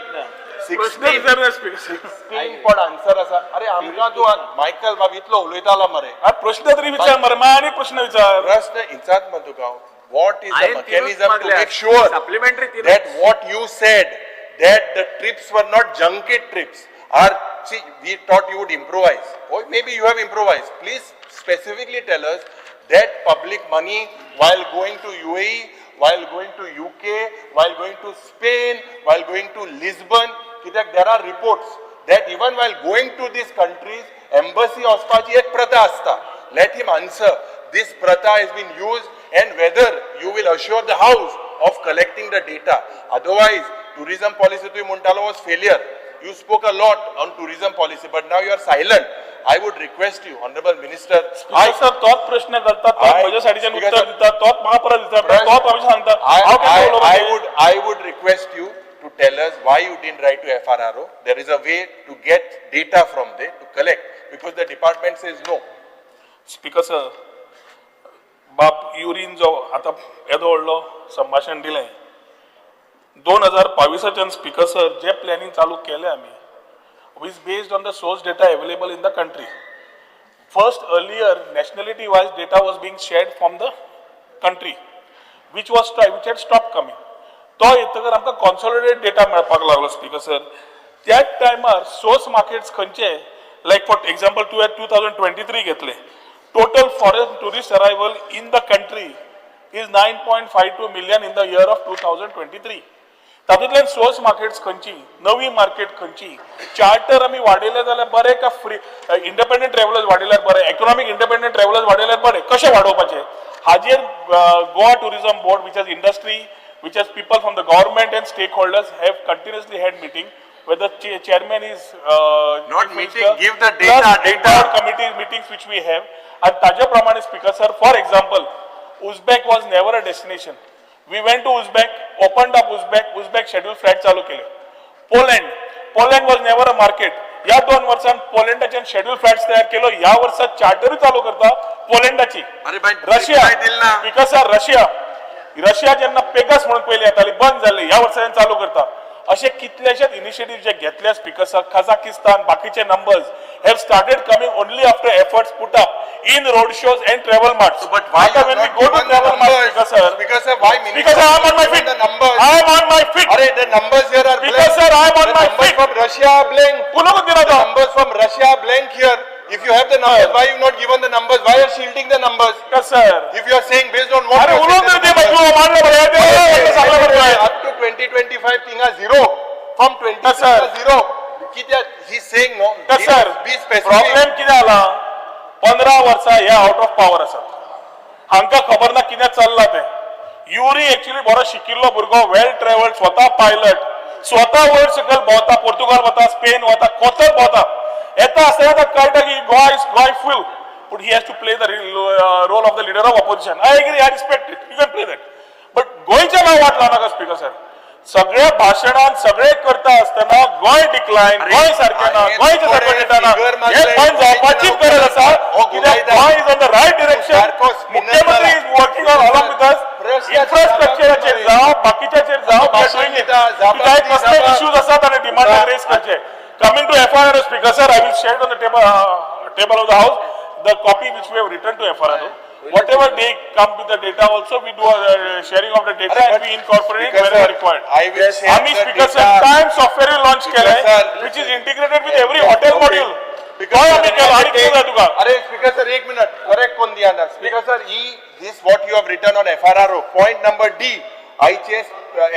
प्रश्न 16, विचार ना स्पीकर सर. 16 पण आन्सर आसा. अरे आमकां तूं मायकल बाब इतलो उलयतालो मरे. प्रश्न तरी विचार मरे, मागीर आनी प्रश्न विचार. प्रश्न इचात मग तुका, what is the हांवें तिनूच mechanism to मागल्या. make sure Supplementary तिनूच. That what you said, that the trips were not junket trips, are, see, we thought you would improvise, or maybe you have improvised. Please specifically tell us that public money while going to UAE, while going to UK, while going to Spain, while going to Lisbon, कित्याक there are reports that even while going to these countries, embassy वचपाची एक प्रथा आसता. Let him answer. This pratha has been used and whether you will assure the house of collecting the data. Otherwise, tourism policy तुवें म्हणटालो was failure. You spoke a lot on tourism policy, but now you are silent. I would request you, Honorable Minister, I sir, तोच प्रश्न करता, तोच म्हज्या सायडीच्यान Speaker उत्तर sir, दिता, तोच म्हाका परत विचारता, प्रश्न- तोच आमचें सांगता. I, हांव केन्ना I, I उलोवपाचें? would, I would request you to tell us why you didn't write to FRRO. There is a way to get data from there to collect, because the department says no. Speaker sir, बाब युरीन जो आतां येदो व्हडलो संभाशण दिलें, 2022च्यान स्पीकर सर, जे प्लॅनिंग चालू केलें आमी is based on the source data available in the country. First, earlier nationality wise data was being shared from the country, which had stop coming. तो येतकर आमकां कॉन्सॉलिडेट डेटा मेळपाक लागलो. स्पीकर सर, त्याच टायमार सोर्स मार्केट्स खंयचे, लायक फॉर एक्झाम्पल, तुवें 2023 घेतले, total foreign tourist arrival in the country is 9.52 million in the year of 2023. तातूंतल्यान सोर्स मार्केट्स खंयची, नवी मार्केट खंयची, चार्टर आमी वाडयले जाल्यार बरें काय फ्री इंडिपेंडंट ट्रॅव्हलर्स वाडयल्यार बरें, इकॉनॉमीक इंडिपेंडंट ट्रॅव्हलर्स वाडयल्यार बरें, कशें वाडोवपाचें हाजेर Goa Tourism Board, which has industry, which has people from the government and stakeholders, have continuously had meeting where the chairman is Not chief meeting, minister, give the data, plus data. board committee meetings which we have. आणि ताज्या प्रमाणे speaker sir, for example, Uzbek was never a destination. We went to Uzbek, opened up Uzbek, Uzbek schedule flight चालू केले. Poland, Poland was never a market. या 2 वर्सां पोलंडाच्यान शेड्यूल फ्लायट्स तयार केलो. ह्या वर्सात चार्टरूय चालू करता पोलंडाची. अरे बाय, रशिया, reply दिल ना. स्पीकर सर, रशिया, रशिया जेन्ना पेगस म्हणून पयलीं येताली, बंद जाल्ली, ह्या वर्सा चालू करता. असे कितलेशेच इनिशिएटीव जे घेतले स्पीकर सर, कझाकिस्तान, बाकीचे numbers have started coming only after efforts put up in road shows and travel marts. But why you have when we not go to given the travel mart, numbers? Speaker sir, Speaker sir, why minister Speaker sir, I am on my given feet. the numbers? I am on my feet. Arey, the numbers here are Speaker blank. sir, I am on The my numbers feet. from Russia are blank. उलोवंक दिना The तो. Numbers from Russia are blank here. If you have the numbers, why you not given the numbers? Why are shielding the numbers? Speaker sir, If you are saying based on what अरे you have उलोवंक said, तरी दी, the तूं मांडले बरें, सांगलें बरें. Up to 2025 थिंगा zero. From 20 sir. zero. कित्याक he is saying no. Sir, Be specific. Problem कितें जाला, 15 वर्सां हे आउट ऑफ पावर आसात. हांकां खबर ना कितें चल्लां तें. युरी एक्चुअली बरो शिकिल्लो भुरगो, वेल ट्रॅव्हल्ड, स्वता पायलट, स्वता वयर सकयल भोंवता, पोर्तुगाल वता, स्पेन वता, कोतर भोंवता. येता आसतना ताका कळटा की Goa is Goa full, पूण he has to play the role of the leader of opposition. I agree, I respect it, you can play that, but गोंयचें नांव वाट लावनाका. स्पीकर सर, सगळ्या भाशणान सगळे करता आसतना गोंय डिक्लायन, गोंय सारकें ना, हांवें गोंयचें थोडे सारकें डेटा ना, figure हें मारले, बंद जावपाचीच गरज आसा. हो, कित्याक गुलायता. Goa is on the right direction. सारको spinner मुख्यमंत्री जाला. Is working on along with us. प्रश्न इन्फ्रास्ट्रक्चराचेर जावं, बाकीच्याचेर जावं, भाशण दिता, जापा काय दी, कसले जापा. इश्यूज आसात आनी डिमांड रेज करचे. Coming to FRRO, speaker sir, I will share on the table of the house the copy which we have written to FRRO. Whatever they come with the data also, we do sharing of the data अरे, and but we incorporate Speaker wherever sir, required. I will share आम्ही the speaker sir, data. Time software launch Speaker केलंय, sir. Which is integrated with every hotel Okay. Module. तोय आमी केलो. आनी कितें जाय तुका? अरे स्पीकर सर, एक मिनिट, करेक्ट कोण दिया ना. Speaker sir, E this what you have written on FRRO point number D, IHS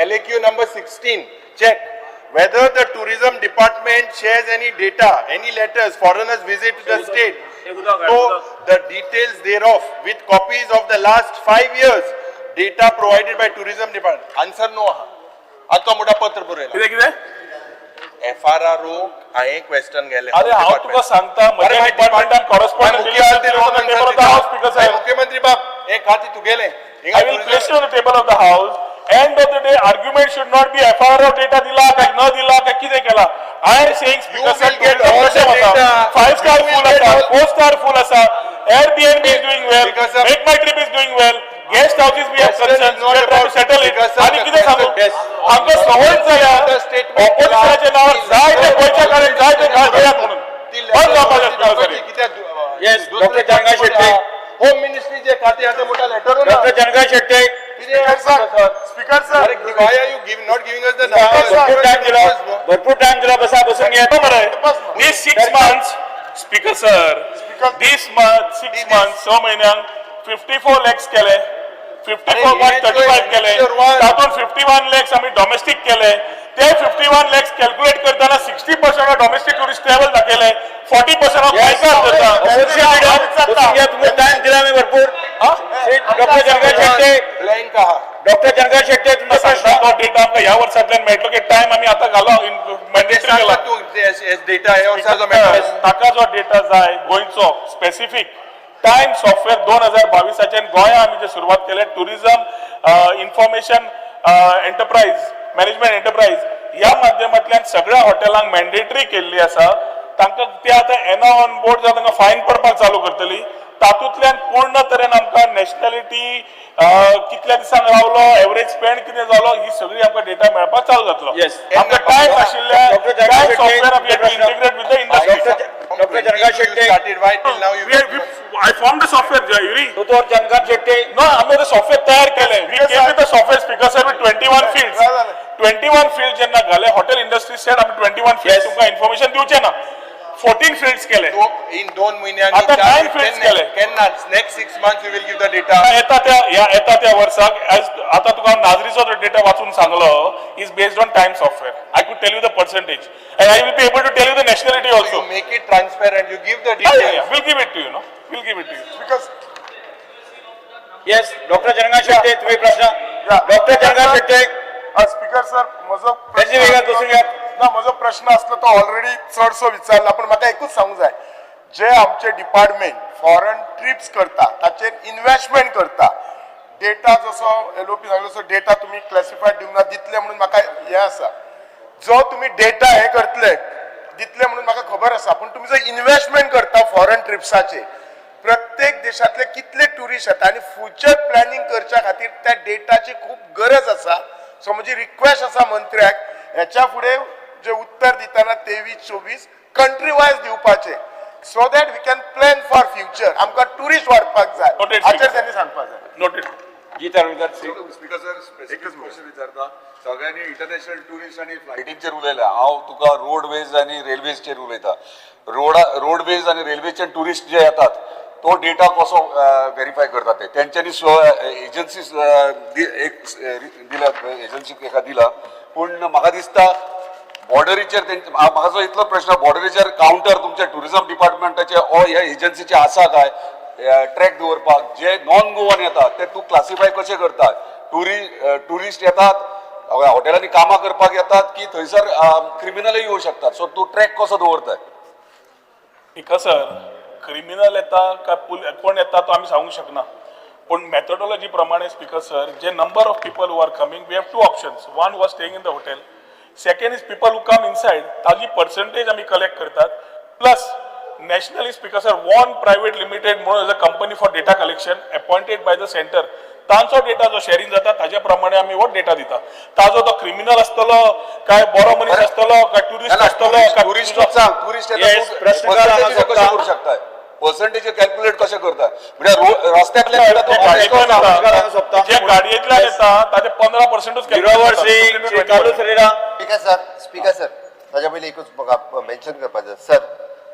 LAQ number 16, check whether the tourism department shares any data, any letters, foreigners visit to the state. So the details thereof with copies of the last 5 years data provided by tourism department. Answer no आहा. आतां तो मोठा पत्र बरयला. कितें कितें? FRRO हांवें क्वेश्चन गेले. अरे, हांव तुका सांगता, म्हज्या डिपार्टमेंटान कॉरस्पॉन्डन्स. स्पीकर साहेब, मुख्यमंत्री बाब, हे खाते तुगेले. I will place it on the table of the house. End of the day, argument should not be FRO data दिला काय न दिला काय कितें केला. I am saying, speaker You sir, will get all the data. Five star You will full get आसा, all- four star full आसा, Airbnb is doing well, Because, sir- Make My Trip is doing well, guest houses we have Question is concerns, not we are trying to about- settle it. Because, sir, आनी कितें सांगू? Yes. आमकां संवय जाल्या The statement ऑपोजिशनाच्या नावार जाय ते गोंयच्या कडेन जाय ते घाल घेयात म्हणून. बंद जावपाचें speaker sir. Yes, Dr. Janga Shetty. Home मिनिस्ट्रीचे खाते आता मोठा letter. Doctor Janka Shetty. Speaker sir, speaker sir, why are you give, not giving us the भरपूर टाइम दिला, भरपूर टाइम दिला, बसा, बसून घ्या. बरोबर आहे. This 6 months, speaker sir, this month, 6 months, 6 म्हयन्यांक 54 लॅक्स केले, 54.35 केले. तातूंत 51 लॅक्स आमी डॉमेस्टीक केले. ते 51 लॅक्स कॅल्क्युलेट करतना 60% of domestic tourist travel दाखयले, 40% of गोंयकार. बसून घ्या, तुमचा टाइम दिला मी भरपूर. डॉक्टर जनका शेट्टी. ब्लँक आहा. डॉक्टर जनका शेट्टी, तुमचा प्रश्न. तो डेटा आमकां ह्या वर्सांतल्यान मेळटलो की टायम आमी आतां घालो, मॅन्डेटरी केला. तू डेटा हे वर्साचो मेळटलो. ताका जो डेटा जाय गोंयचो स्पेसिफीक, टायम सॉफ्टवेअर 2022आच्यान गोंया आमी जे सुरवात केले, tourism information enterprise management enterprise ह्या माध्यमांतल्यान सगळ्या हॉटेलांक मॅन्डेटरी केल्ली आसा. तांकां ते आतां एना ऑन बोर्ड जावन तांकां फायन पडपाक चालू करतली. तातूंतल्यान पूर्ण तरेन आमकां नॅशनॅलिटी, कितल्या दिसांक रावलो, एवरेज स्पेंड कितें जालो, ही सगळी आमकां डेटा मेळपाक चालू जातलो. आमकां टायम आशिल्ल्या Dr. Jagdish time Shetty, software we have to integrate with the industry. Doctor Janka Shetty. Started, why till now you I formed the software, Yuri. दोतोर जनका शेट्टी. No, आम्ही ते सॉफ्टवेअर तयार केले. We came with the software, speaker sir, with 21 fields. 21 fields जेन्ना घाले, हॉटेल इंडस्ट्री सेड आमी 21 fields तुमकां इन्फॉर्मेशन दिवचे ना. 14 fields केले. इन 2 म्हयन्यांनी आता nine fields केले. केन्ना next 6 months you will give the data? येता त्या ह्या येता त्या वर्साक, as आता तुका हांव नाजरीचो डेटा वाचून सांगलो is based on time software. I could tell you the percentage and I will be able to tell you the nationality you also. Make it transparent, you give the details. We'll give it to you, no? We'll give it to you. Speaker yes, doctor Janka Shetty, तुम्ही प्रश्न. डॉक्टर जनका शेट्टी. स्पीकर सर, म्हजो त्याची वेगळा बसून घ्या. ना, म्हजो प्रश्न आसलो तो ऑलरेडी चडसो विचारला, पण म्हाका एकूच सांगूंक जाय, जे आमचे डिपार्टमेंट फॉरन ट्रिप्स करता ताचेर इन्व्हेस्टमेंट करता, डेटा जसो एलओपी सांगलो तसो डेटा तुमी क्लॅसिफायड दिवंक ना, दितले म्हणून म्हाका हें आसा. जो तुमी डेटा हे करतले, दितले म्हणून म्हाका खबर आसा, पूण तुमी जो इन्व्हेस्टमेंट करता फॉरन ट्रिप्साचेर, प्रत्येक देशांतले कितले ट्युरिस्ट येता आनी फ्युचर प्लॅनिंग करच्या खातीर त्या डेटाची खूब गरज आसा. सो म्हजी रिक्वेस्ट आसा मंत्र्याक, हेच्या फुडें जे उत्तर दितना 23 24 कंट्री वायज दिवपाचे, so that we can plan for future. आमकां ट्युरिस्ट वाडपाक जाय, Noted, हाचेर speaker. त्यांनी सांगपाक जाय. Noted. जी तारुलकर. स्पीकर सर, स्पेसिफीक क्वेश्चन विचारता. सगळ्यांनी इंटरनॅशनल टुरिस्ट आनी फ्लायटींचेर उलयला, हांव तुका रोडवेज आनी रेल्वेजचेर उलयता. रोडा रोडवेज आनी रेल्वेचे टुरिस्ट जे येतात तो डेटा कसो व्हेरीफाय करतात ते तेंच्यांनी एजन्सी एक दिला, एजन्सी एका दिला. पूण म्हाका दिसता बॉर्डरीचेर तेंचे, म्हाका जो इतलो प्रश्न, बॉर्डरीचेर कावंटर तुमच्या टुरिझम डिपार्टमेंटाचे ओ ह्या एजन्सीचे आसा काय ट्रॅक दवरपाक, जे नॉन गोवन येतात ते तूं क्लासिफाय कशें करता? टुरिस्ट येतात, हॉटेलांनी कामां करपाक येतात की थंयसर क्रिमिनलय येवं शकतात, सो तूं ट्रॅक कसो दवरताय? स्पीकर सर, क्रिमिनल येता काय कोण येता तो आमी सांगूंक शकना, पूण मेथडॉलॉजी प्रमाणे, speaker sir, J number of people who are coming, we have two options. One was staying in the hotel, second is people who come inside. ताजी पर्संटेज आमी कलेक्ट करतात. Plus nationally, speaker sir, one private limited म्हणून as a company for data collection appointed by the centre, तांचो डेटा जो शेअरिंग जाता ताज्या प्रमाणे आमी हो डेटा दिता. ताजो तो क्रिमिनल आसतलो काय बरो मनीस आसतलो काय ट्युरिस्ट आसतलो काय टुरिस्ट सांग, टुरिस्ट Yes, प्रश्न कशें करूं शकताय? पर्संटेज कॅल्क्युलेट कशें करता? म्हणजे रस्त्यांतल्यान येता तो जे गाडयेंतल्यान प्रश्न येता, सोंपता. जे गाडयेंतल्यान येता ताजे 15%च. Zirawar Singh, Shri Carlos Ferreira. Speaker sir, speaker sir, ताज्या पयलीं एकूच म्हाका मेन्शन करपाचें. Sir,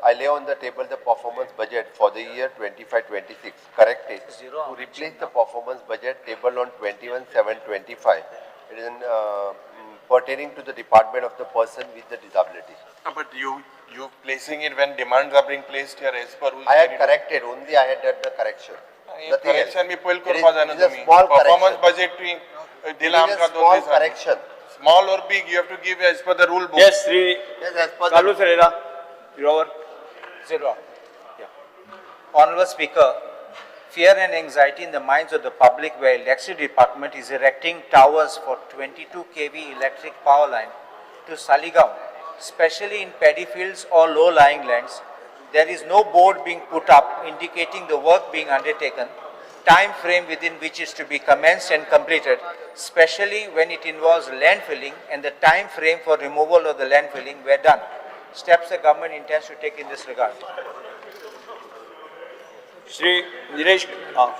I lay on the table the performance budget for the year 25-26 corrected to replace the performance budget table on 21/7/25. It is pertaining to the department of the person with the disability. But you placing it when demands are being placed here as per rules. I had corrected, only I had done the correction. Nothing else. Correction B पयलीं It is- करपा जाय न्हू it is a तुमी small performance correction. Budget तुवें दिला It is a आमकां दोन small दिसांनी correction. Small or big you have to give as per the rule book. Yes Shri Yes, as per the Carlos Ferreira Zirwar. Zero. Yeah. Honorable Speaker, fear and anxiety in the minds of the public where electricity department is erecting towers for 22 kV electric power line to Saligao, especially in paddy fields or low-lying lands. There is no board being put up indicating the work being undertaken, time frame within which is to be commenced and completed, especially when it involves landfilling and the time frame for removal of the landfilling were done. Steps the government intends to take in this regard. Shri Nilesh ah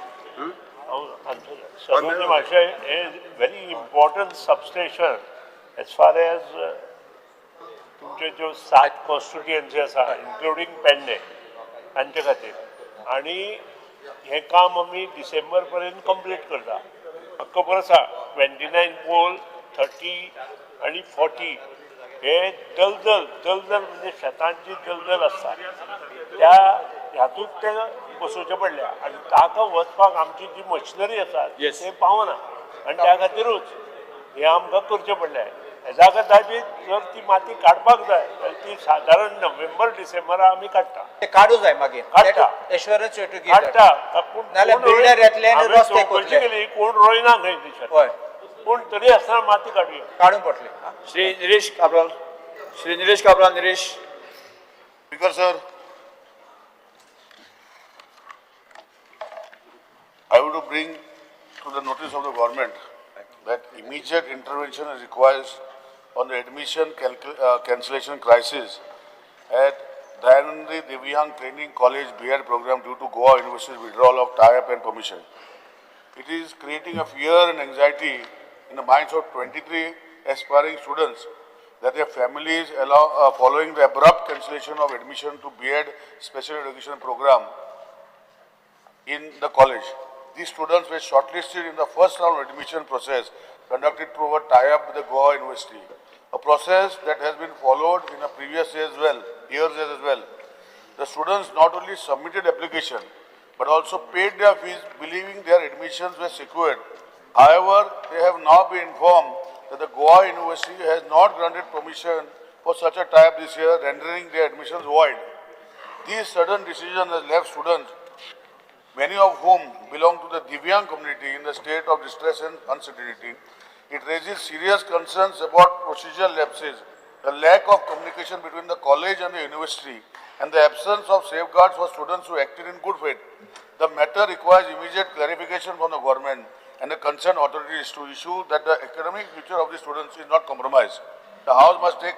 Sarojini Mashe is very important substation as far as तुमचे ज्यो 7 कॉन्स्टिट्युएन्सी आसा इन्क्लुडींग पेडणे तांचे खातीर आनी हें काम आमी डिसेंबर पर्यंत कंप्लीट करता. म्हाका खबर आसा 29 पोल 30 आनी 40 हे दलदल दलदल म्हणजे शेतांची दलदल आसता त्या हातूंत ते बसोवचें पडल्या आनी ताका वचपाक आमची जी मशिनरी आसा ते पावना आनी त्या खातीरूच हें आमकां करचें पडलें. हेजा खातीर जर ती माती काडपाक जाय जाल्यार ती सादारण नोव्हेंबर डिसेंबरा आमी काडटा. ते काडू जाय मागीर. काडटा. Assurance you to give that. काडटा पूण नाल्यार बिल्डर येतले आनी हांवें रस्ते चवकशी कोतले. केली कोण रोयना खंय ती शेतां. हय. पूण तरी आसतना माती काडुया. काडून पडले. Shri Nilesh Cabral. Shri Nilesh Cabral. Nilesh. Speaker sir, I would to bring to the notice of the government that immediate intervention is required on the admission cancellation crisis at Dayanandi Divyang Training College B.Ed program due to Goa University's withdrawal of tie-up and permission. It is creating a fear and anxiety in the minds of 23 aspiring students that their families allow, following the abrupt cancellation of admission to B.Ed special education program in the college. These students were shortlisted in the first round of admission process conducted through a tie-up with the Goa University, a process that has been followed in the previous years as well. The students not only submitted application, but also paid their fees, believing their admissions were secured. However, they have now been informed that the Goa University has not granted permission for such a tie-up this year, rendering their admissions void. This sudden decision has left students, many of whom belong to the Divyang community, in the state of distress and uncertainty. It raises serious concerns about procedural lapses, the lack of communication between the college and the university, and the absence of safeguards for students who acted in good faith. The matter requires immediate clarification from the government and the concerned authorities to ensure that the academic future of the students is not compromised. The House must take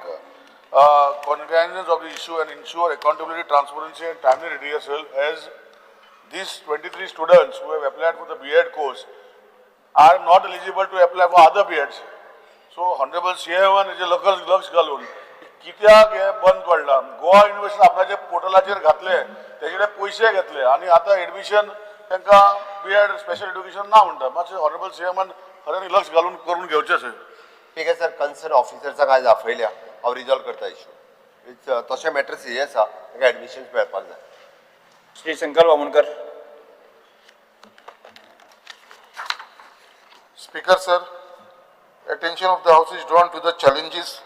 cognizance of the issue and ensure accountability, transparency, and timely redressal, as these 23 students who have applied for the B.Ed course are not eligible to apply for other B.Eds. So, Honorable CM हेजे लक्ष घालून कित्याक हें बंद पडलां. गोवा युनिवर्सिटी आपणाचे पोर्टलाचेर घातले, तेजे कडेन पयशे घेतले आनी आतां एडमिशन तांकां बी एड स्पेशल एड्युकेशन ना म्हणटा. मातशें ऑनरेबल सीएमान खऱ्यांनी लक्ष घालून करून घेवचें sir. ठीक आहे सर, कन्सर्न ऑफिसर्सांक आयज आपयल्या, हांव रिजॉल्व करता इशू. It's तशें मॅटर सिरियस आहा, तांकां एडमिशन्स मेळपाक जाय. Shri Shankar Vamonkar. Speaker sir, attention of the House is drawn to the challenges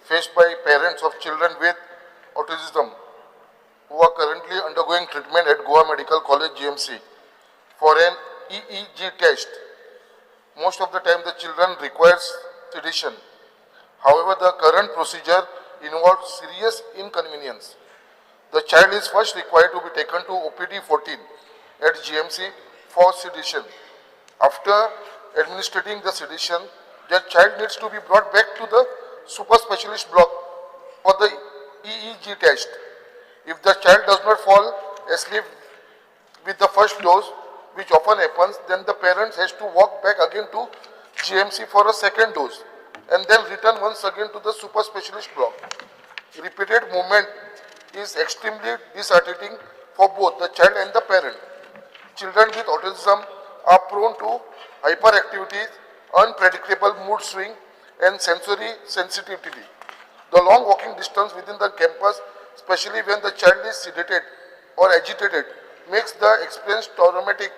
faced by parents of children with autism who are currently undergoing treatment at Goa Medical College GMC for an EEG test. Most of the time the children requires sedation. However, the current procedure involves serious inconvenience. The child is first required to be taken to OPD 14 at GMC for sedation. After administering the sedation, the child needs to be brought back to the super specialist block for the EEG test. If the child does not fall asleep with the first dose, which often happens, then the parents has to walk back again to GMC for a second dose and then return once again to the super specialist block. Repeated movement is extremely disheartening for both the child and the parent. Children with autism are prone to hyperactivity, unpredictable mood swing, and sensory sensitivity. The long walking distance within the campus, especially when the child is sedated or agitated, makes the experience traumatic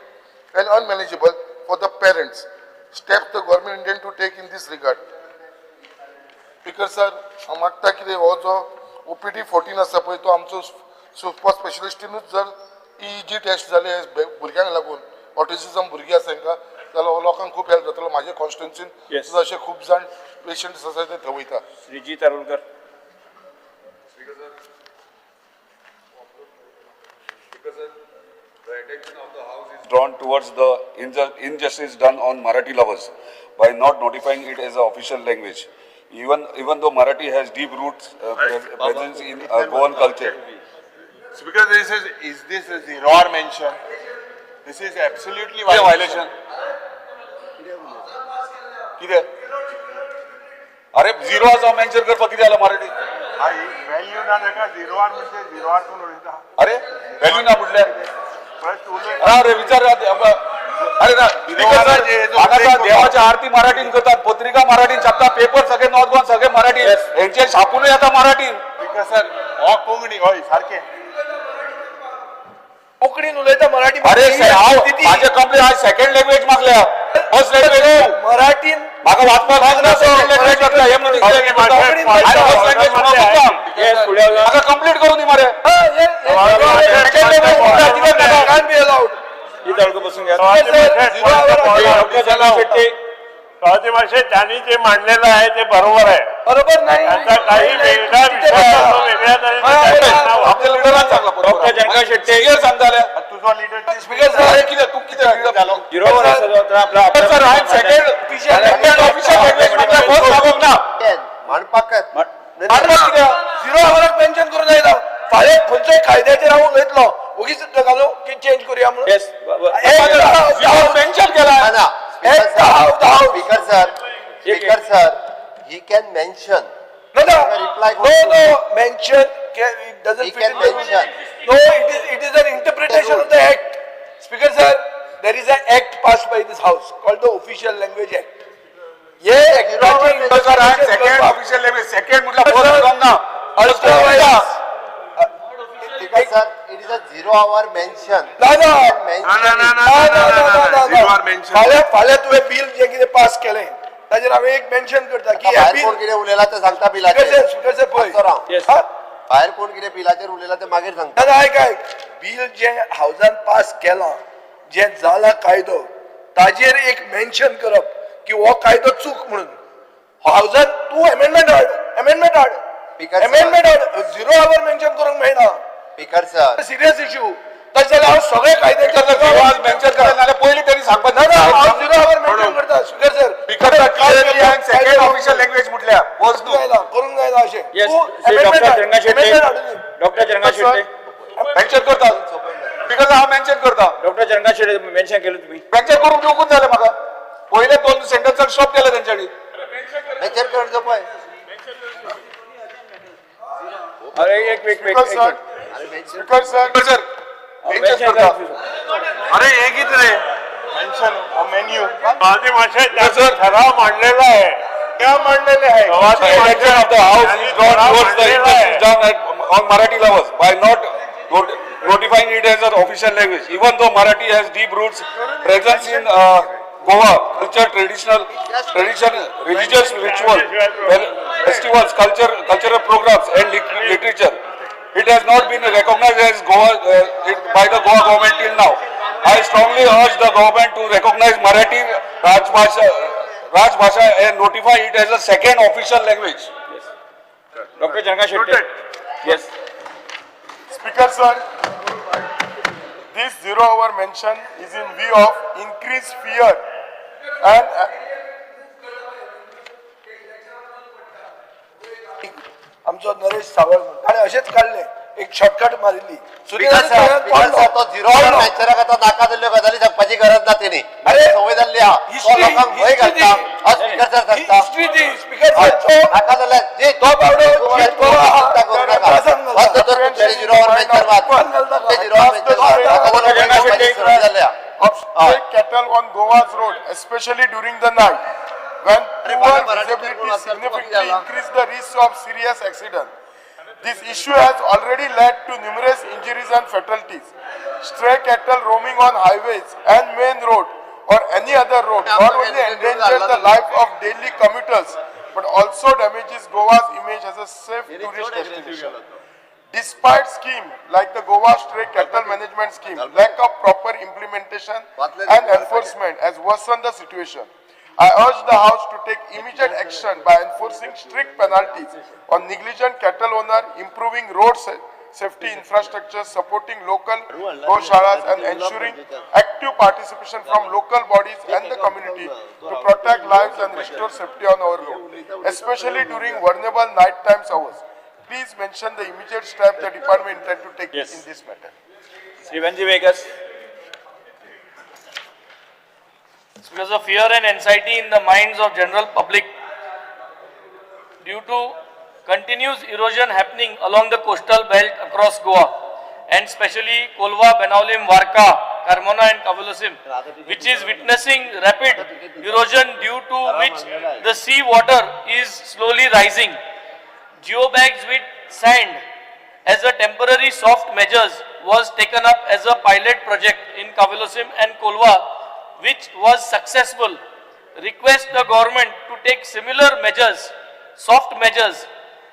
and unmanageable for the parents. Steps the government intend to take in this regard. Speaker sir, हांव मागता कितें हो जो OPD 14 आसा पळय तो आमचो सुपर स्पेशलिस्टीनूच जर EEG test जाले भुरग्यांक लागून ऑटिझम भुरगीं आसा तांकां जाल्यार हो लोकांक खूब हेल्प जातलो. म्हाजे कॉन्स्टिट्युन्सीन सुद्दां अशे खूब जाण पेशंट्स आसा ते थंय वयता. Shriji Tarulkar. The attention of the house is drawn towards the injustice done on Marathi lovers by not notifying it as an official language. Even though Marathi has deep roots presence in Goan culture. Speaker, is this a zero hour mention? This is absolutely violation. कितें? अरे झिरो आसा मेन्शन करपाक कितें जालां मराठी? व्हॅल्यू ना ताका झिरो आवर म्हणजे झिरो आवर कोण उलयता? अरे व्हॅल्यू ना म्हटल्यार अरे विचार. अरे ना देवाची आरती मराठीन करतात, पत्रिका मराठीन छापता, पेपर सगळे नॉर्थ गोवन सगळे मराठी, हेंचे छापूनय येता मराठीन. सर हो कोंकणी हय सारकें कोंकणीन उलयता मराठी. अरे हांव म्हाजे कंप्लेन आज सेकंड लँग्वेज मागल्या, फर्स्ट लँग्वेज मराठीन म्हाका वाचपाक लागना, सेकंड लँग्वेज मागल्या. हे म्हणून फर्स्ट लँग्वेज म्हाका कंप्लीट करून दी मरे. सेकंड लँग्वेज मातशें त्यांनी जे मांडलेलं आहे ते बरोबर आहे. बरोबर नाही, त्यांचा काही वेगळा विषय वेगळ्या तऱ्हेने. आपल्या लिडरान सांगला डॉक्टर जनका शेट्टी सांगताले तुझो लिडर. स्पीकर सर कितें तूं कितें sir second official language म्हटल्यार फर्स्ट सांगूंक ना. म्हणपाक झिरो आवराक मेन्शन करून जायना. फाल्यां खंयच्याय कायद्याचेर हांव उलयतलो, ओगीच घालू की चेंज करूया म्हणून मेन्शन केला. Speaker sir, speaker sir, he can mention. No, no, reply. No, no, mention it doesn't he fit can in the mention. No, it is an interpretation of the act. Speaker sir, there is an act passed by this house called the Official Language Act. ये सेकंड ऑफिशियल लँग्वेज सेकंड म्हटल्यार फर्स्ट सांगूंक ना. Speaker sir, it is a zero hour mention. ना ना ना ना ना झिरो our mention. फाल्यां फाल्यां तुवें बील जें कितें पास केलें ताजेर हांवें एक मेन्शन करता की भायर कोण कितें उलयला तें सांगता बिलाचेर. स्पीकर सर पळय, भायर कोण कितें बिलाचेर उलयला तें मागीर सांगता. ना आयक आयक, बील जें हावजान पास केलां, जें जाला कायदो, ताजेर एक मेन्शन करप की हो कायदो चूक म्हणून हावजान तूं एमेंडमेंट हाड, एमेंडमेंट हाड, एमेंडमेंट हाड. झिरो our mention करूंक मेळना. Speaker sir, serious issue. तशें जाल्यार हांव सगळे कायदे मेन्शन करता नाल्यार पयलीं तेणी सांगपाक ना. हांव झिरो our mention करता speaker sir. Second official language म्हटल्यार फर्स्ट करूंक जायना अशें. डॉक्टर जरंगा शेट्टी मेन्शन करता. स्पीकर हांव मेन्शन करता. डॉक्टर जरंगा शेट्टी मेन्शन केलं तुम्ही. मेन्शन करून दिवकूच जालें म्हाका. पयले दोन सेंटन्सान स्टॉप केले तेंच्यांनी. मेन्शन करचो पळय. अरे एक एक speaker sir, speaker sir, sir mention करता. अरे हे कितें रे मेन्शन हो मेन्यू. सर ठराव मांडलेला आहे. क्या मांडलेले आहे? Attention of the house is drawn towards the injustice done on Marathi lovers by not notifying it as an official language. Even though Marathi has deep roots, presence in Goa, culture, traditional, tradition, religious ritual, festivals, culture, cultural programs and literature. It has not been recognized as Goa by the Goa government till now. I strongly urge the government to recognize Marathi Rajbhasha and notify it as a second official language. Yes. Dr. Janga Shetty. Yes. Speaker sir, this zero hour mention is in view of increased fear and आमचो नरेश सावळ म्हणून ताणें अशेंच काडलें, एक शॉर्टकट मारिल्ली. स्पीकर सर, तो झिरो our मेन्शनाक आतां नाका जाल्ल्यो गजाली सांगपाची गरज ना तेणी. अरे संवय जाल्ली आहा, तो लोकांक भंय घालता. स्पीकर सर सांगता हिस्ट्री ती. स्पीकर सर, नाका जाल्यार तो बावडो करू नाका. Of stray cattle on Goa's road, especially during the night, when poor visibility significantly increase the risk of serious accident. This issue has already led to numerous injuries and fatalities. Stray cattle roaming on highways and main road or any other road not only endanger the life of daily commuters but also damages Goa's image as a safe tourist destination. Despite scheme like the Goa Stray Cattle Management Scheme, lack of proper implementation and enforcement has worsened the situation. I urge the House to take immediate action by enforcing strict penalties on negligent cattle owner, improving road safety infrastructure, supporting local goshalas and ensuring active participation from local bodies and the community to protect lives and restore safety on our road, especially during vulnerable night times hours. Please mention the immediate step the department intend to take Yes. in this matter. Shri Venzy Viegas. It's because of fear and anxiety in the minds of general public due to continuous erosion happening along the coastal belt across Goa and especially Kolva, Benaulim, Varka, Carmona and Cavelossim, which is witnessing rapid erosion due to which the sea water is slowly rising. Geobags with sand as a temporary soft measures was taken up as a pilot project in Cavelossim and Kolva, which was successful. Request the government to take similar measures, soft measures,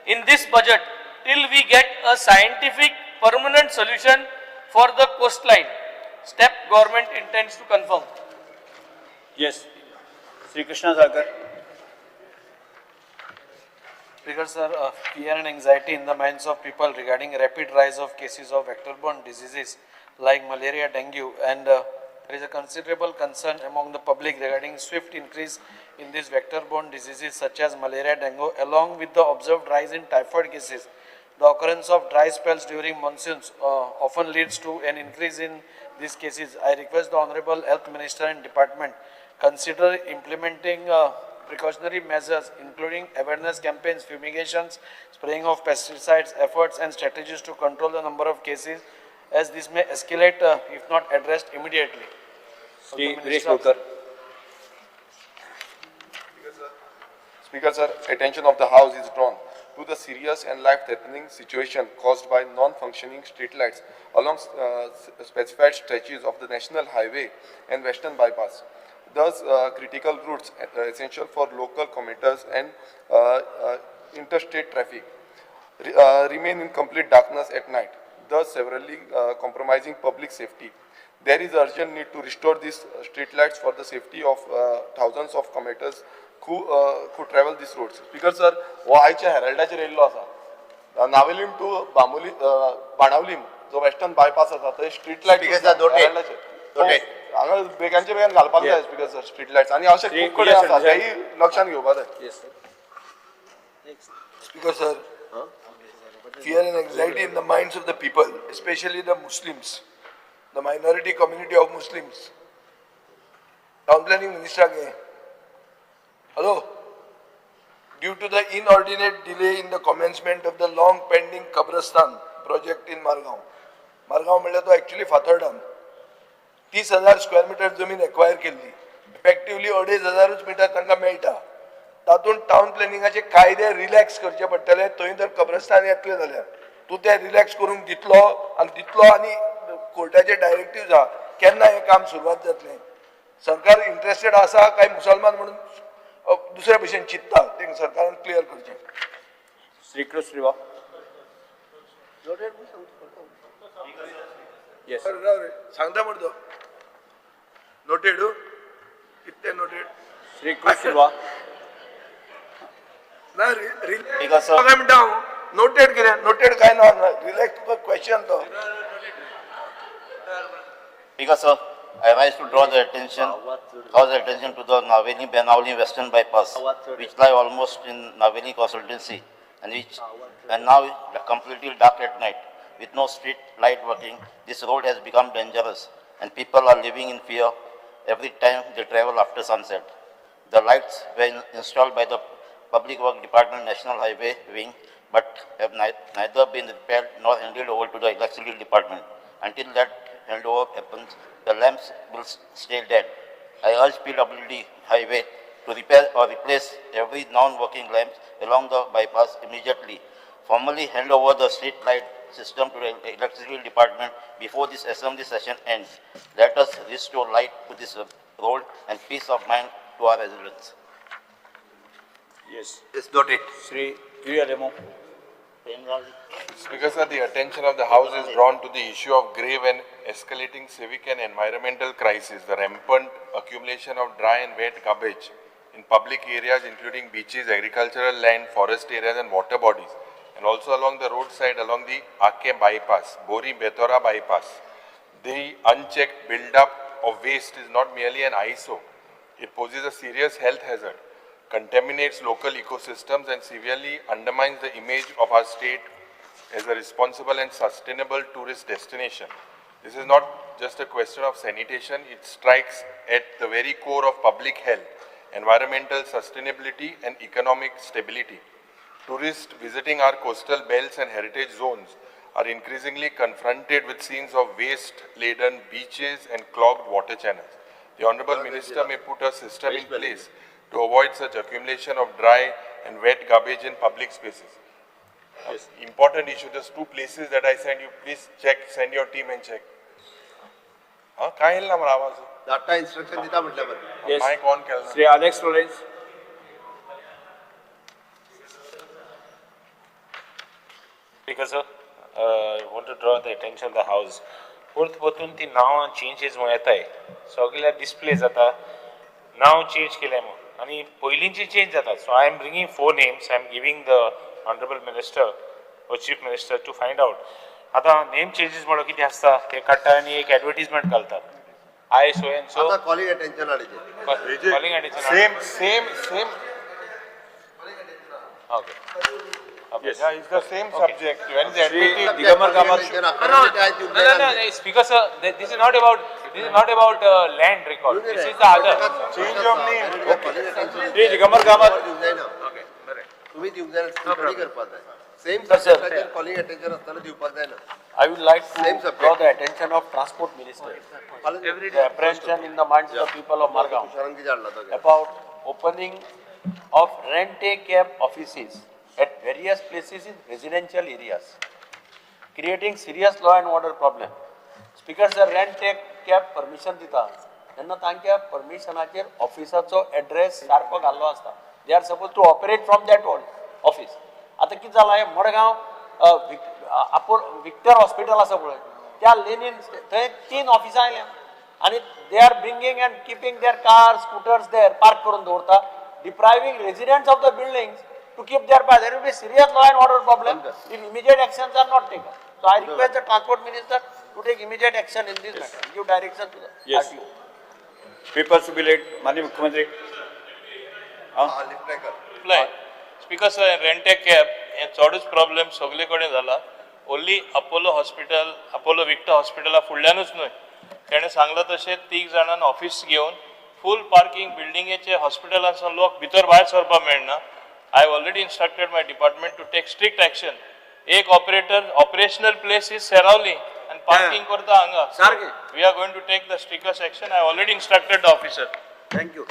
in this budget till we get a scientific permanent solution for the coastline. Step government intends to confirm. Yes. Shri Krishna Salkar. Speaker sir, fear and anxiety in the minds of people regarding rapid rise of cases of vector-borne diseases like malaria, dengue, and there is a considerable concern among the public regarding swift increase in these vector-borne diseases such as malaria, dengue, along with the observed rise in typhoid cases. The occurrence of dry spells during monsoons often leads to an increase in these cases. I request the Honorable Health Minister and Department consider implementing precautionary measures including awareness campaigns, fumigations, spraying of pesticides, efforts and strategies to control the number of cases, as this may escalate if not addressed immediately. Shri Viresh Borkar. Speaker sir, attention of the House is drawn to the serious and life-threatening situation caused by non-functioning streetlights along specified stretches of the National Highway and Western Bypass. Thus, critical routes essential for local commuters and interstate traffic remain in complete darkness at night, thus severely compromising public safety. There is urgent need to restore these streetlights for the safety of thousands of commuters who travel these roads. Speaker sir, हो आयच्या हेराल्डाचेर येयल्लो आसा. नावेलीम टू बांबोली बाणावलीम जो वेस्टर्न बायपास आसा थंय स्ट्रीट लायट हांगा बेगानचे बेगान घालपाक जाय स्पीकर सर स्ट्रीट लायट्स आनी अशें खूब कडेन आसा तेय लक्षान घेवपाक जाय. Speaker sir, fear and anxiety in the minds of the people, especially the Muslims, the minority community of Muslims. Town planning minister again. Hello. Due to the inordinate delay in the commencement of the long pending Kabristan project in Margao. Margao म्हणल्यार तो actually Fatorda. 30,000 square metre जमीन एक्वायर केल्ली. इफेक्टिवली 2,500 मिटर तांकां मेळटा. तातूंत टावन प्लॅनिंगाचे कायदे रिलॅक्स करचे पडटले. थंय जर कब्रस्तान येतलें जाल्यार तूं ते रिलॅक्स करूंक दितलो आनी दितलो आनी कोर्टाचे डायरेक्टिव्ह आहा केन्ना हें काम सुरवात जातलें. सरकार इंट्रस्टेड आसा काय मुसलमान म्हणून दुसऱ्या भशेन चिंत्ता तें सरकारान क्लियर करचें. श्री कृष्ण सांगता मरे तो नोटेड कितें नोटेड. श्री कृष्ण ना रिलॅक्स काय म्हणटा हांव नोटेड कितें नोटेड काय ना रिलॅक्स तुका क्वेश्चन तो. Speaker sir, I rise to draw the attention, cause attention to the Naveli Benaulim Western Bypass, which lie almost in Naveli consultancy, and which and now completely dark at night, with no street light working. This road has become dangerous, and people are living in fear every time they travel after sunset. The lights were installed by the Public Works Department National Highway Wing, but have neither been repaired nor handed over to the electricity department. Until that handover happens, the lamps will stay dead. I urge PWD Highway to repair or replace every non-working lamp along the bypass immediately. Formally hand over the street light system to the electricity department before this assembly session ends. Let us restore light to this road and peace of mind to our residents. Yes. It's noted. Shri Yuri Alemao. Speaker sir, the attention of the House is drawn to the issue of grave and escalating civic and environmental crisis, the rampant accumulation of dry and wet garbage in public areas including beaches, agricultural land, forest areas and water bodies, and also along the roadside along the Ake bypass, Bori Bethora bypass. The unchecked build-up of waste is not merely an eyesore. It poses a serious health hazard, contaminates local ecosystems and severely undermines the image of our state as a responsible and sustainable tourist destination. This is not just a question of sanitation, it strikes at the very core of public health, environmental sustainability and economic stability. Tourists visiting our coastal belts and heritage zones are increasingly confronted with scenes of waste-laden beaches and clogged water channels. The Honorable Minister may put a system in place to avoid such accumulation of dry and wet garbage in public spaces. Yes. Important issue, there's two places that I send you, please check, send your team and check. काय येईल ना मला आवाज? Data instruction दिता म्हटल्या बरं. Yes. Mic on केला. Shri Alex Lourenco. Speaker sir, I want to draw the attention of the House. परत परतून ती नांवां चेंजीस म्हूण येताय, सगळ्या डिस्प्ले जाता, नांव चेंज केलें म्हूण आनी पयलींची चेंज जाता. So I am bringing 4 names, I am giving the honourable minister or chief minister to find out. आतां नेम चेंजीस म्हणून कितें आसता ते काडटा आनी एक एडवर्टीजमेंट घालतात. I so and so आतां कॉलिंग अटेन्शन हाडचें. Calling attention. Same same same. Okay. Yes. Yeah, it's the same subject. When they Shri admitted, Digambar Kamat. No, Speaker sir, this is not about land record. This is the other. Change of name. Okay. Shri Digambar Kamat. Okay, बरें. तुम्ही दिवंक जायना, स्पीकरी करपाक जाय. Same Sir, sir. सब्जेक्टाचेर calling attention आसतना दिवपाक जायना. I would like Same to subject. draw the attention of Transport Minister. The apprehension in the minds of the people of Margao तुषारान कितें हाडला तो about opening of rent-a-cab offices at various places in residential areas, creating serious law and order problem. Speaker sir, rent-a-cab permission दिता तेन्ना तांच्या परमिशनाचेर ऑफिसाचो एड्रेस सारको घाल्लो आसता. They are suppose to operate from that own office. आतां कितें जालां, हें मडगांव विक्टर हॉस्पिटल आसा पळय, त्या लेनीन थंय 3 ऑफिसां आयल्या आनी they are bringing and keeping their car scooters there park करून दवरता, depriving residents of the buildings to keep their car. There will be serious law and order problem if immediate actions are not taken. So I request the Transport Minister to take immediate action in this matter. Give direction to the Yes. RTO. Papers to be laid. माननीय मुख्यमंत्री. Reply. Speaker sir, rent a cab हे चडूच प्रॉब्लेम सगळे कडेन जाला. Only Apollo hospital, Apollo Victor हॉस्पिटला फुडल्यानूच न्हय, तेणें सांगलां तशें 3 जाणांक ऑफिस घेवन फूल पार्किंग बिल्डिंगेचे हॉस्पिटलांसून लोक भितर भायर सरपाक मेळना. I have already instructed my department to take strict action. एक operator operational place is Seraulim आनी पार्किंग करता हांगा. सारकें. We are going to take the strictest action. I already instructed the officer. Thank you.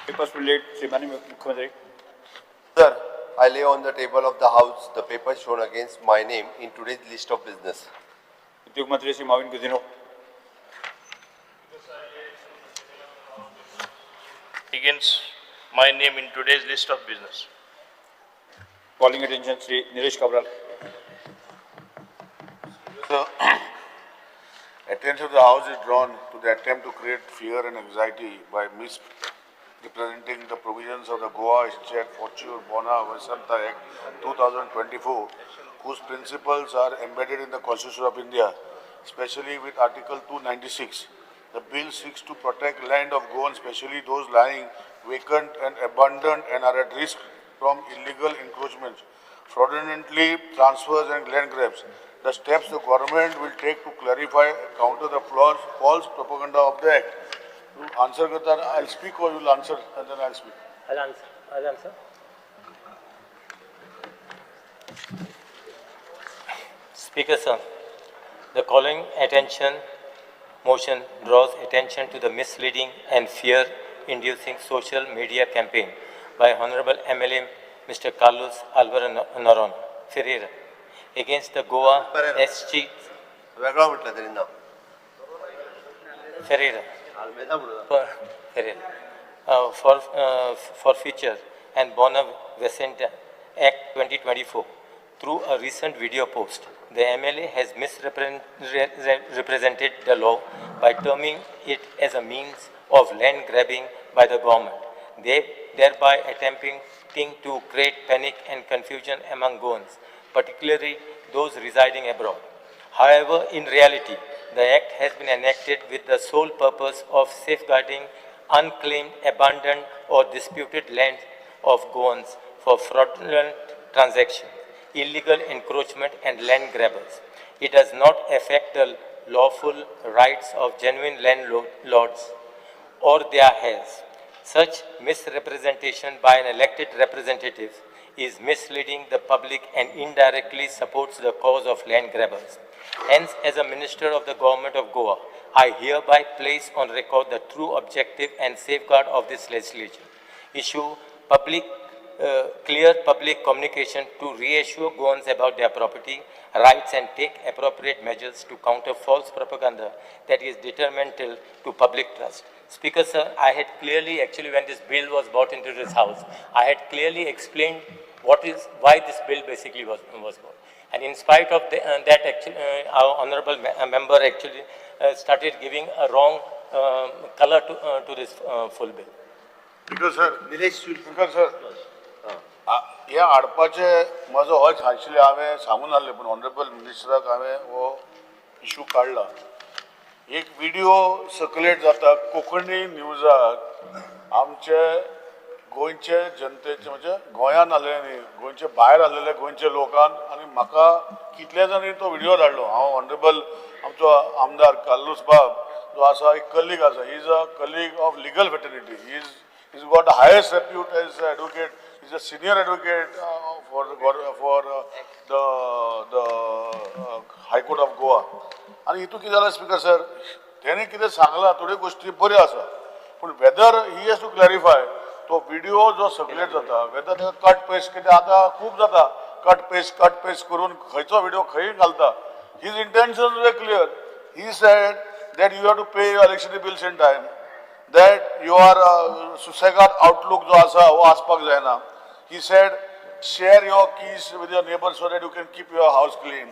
Papers to be laid. Shri माननीय मुख्यमंत्री. Sir, I lay on the table of the House the paper shown against my name in today's list of business. उद्योग मंत्री Shri Mauvin Godinho. Against my name in today's list of business. Calling attention Shri Nilesh Cabral. So, attention of the House is drawn to the attempt to create fear and anxiety by misrepresenting the provisions of the Goa State Fortune Bona Vasanta Act 2024, whose principles are embedded in the Constitution of India, especially with Article 296. The bill seeks to protect land of Goa, especially those lying vacant and abandoned and are at risk from illegal encroachments, fraudulently transfers and land grabs. The steps the government will take to clarify and counter the false propaganda of the act. To answer, I'll speak or you'll answer and then I'll speak. I'll answer. Speaker, sir, the calling attention motion draws attention to the misleading and fear-inducing social media campaign by Honorable MLA Mr. Carlos Alvaro Noronha Ferreira against the Goa Pereira. SG वेगळो म्हटलं तरी नाव Ferreira. Almeida म्हणून For Ferreira, for future and Bona Vicenta Act 2024. Through a recent video post, the MLA has misrepresented the law by terming it as a means of land grabbing by the government, thereby attempting to create panic and confusion among Goans, particularly those residing abroad. However, in reality, the Act has been enacted with the sole purpose of safeguarding unclaimed, abandoned, or disputed land of Goans for fraudulent transactions, illegal encroachment, and land grabbers. It does not affect the lawful rights of genuine landlords or their heirs. Such misrepresentation by an elected representative is misleading the public and indirectly supports the cause of land grabbers. Hence, as a minister of the government of Goa, I hereby place on record the true objective and safeguard of this legislation. Issue clear public communication to reassure Goans about their property rights and take appropriate measures to counter false propaganda that is detrimental to public trust. Speaker, sir, I had clearly, actually when this bill was brought into this house, I had clearly explained why this bill basically was brought. And in spite of that, actually, our honorable member actually started giving a wrong color to this full bill. Because sir, Speaker sir, हे हाडपाचे म्हजो होच आशिल्ले हांवें सांगून आहले पूण ऑनरेबल मिनिस्टराक हांवें हो इशू काडला. एक विडियो सर्कुलेट जाता कोंकणी न्यूजाक आमचे गोंयचे जनतेचे म्हणजे गोंयान आसलेले न्ही गोंयचे भायर आसलेले गोंयचे लोकान आनी म्हाका कितल्या जाणांनी तो विडियो धाडलो. हांव ऑनरेबल आमचो आमदार कार्लूस बाब जो आसा एक कलीग आसा, he is a colleague of legal fraternity, he is got the highest repute as advocate. He is a senior advocate for the High Court of Goa. आनी हितून कितें जालें स्पीकर सर, तेणें कितें सांगलां थोड्यो गोश्टी बऱ्यो आसा पूण whether he has to clarify तो विडियो जो सर्कुलेट जाता वेदर ताका कट पेस्ट कितें आतां खूब जाता कट पेस्ट करून खंयचो विडियो खंय घालता. His intention were clear. He said that you have to pay your electricity bills in time, that your सुसेगाद outlook जो आसा हो आसपाक जायना. He said share your keys with your neighbour so that you can keep your house clean.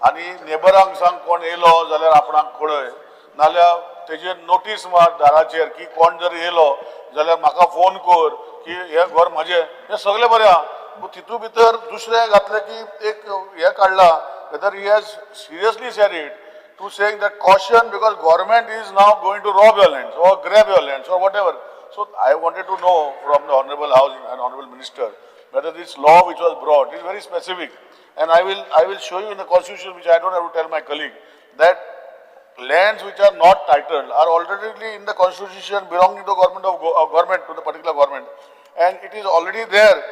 आनी नेबरांक सांग कोण येयलो जाल्यार आपणाक कळय, नाल्यार तेजेर नोटीस मार दाराचेर की कोण जर येयलो जाल्यार म्हाका फोन कर की हें घर म्हजें. हें सगळें बरें आहा पूण तितू भितर दुसरें घातलें की एक हें काडलां whether he has seriously said it to saying that caution because government is now going to rob your lands or grab your lands or whatever. So I wanted to know from the Honorable House and Honorable Minister whether this law which was brought is very specific, and I will show you in the Constitution, which I don't have to tell my colleague, that lands which are not titled are already in the Constitution belonging to government of government, to the particular government, and it is already there.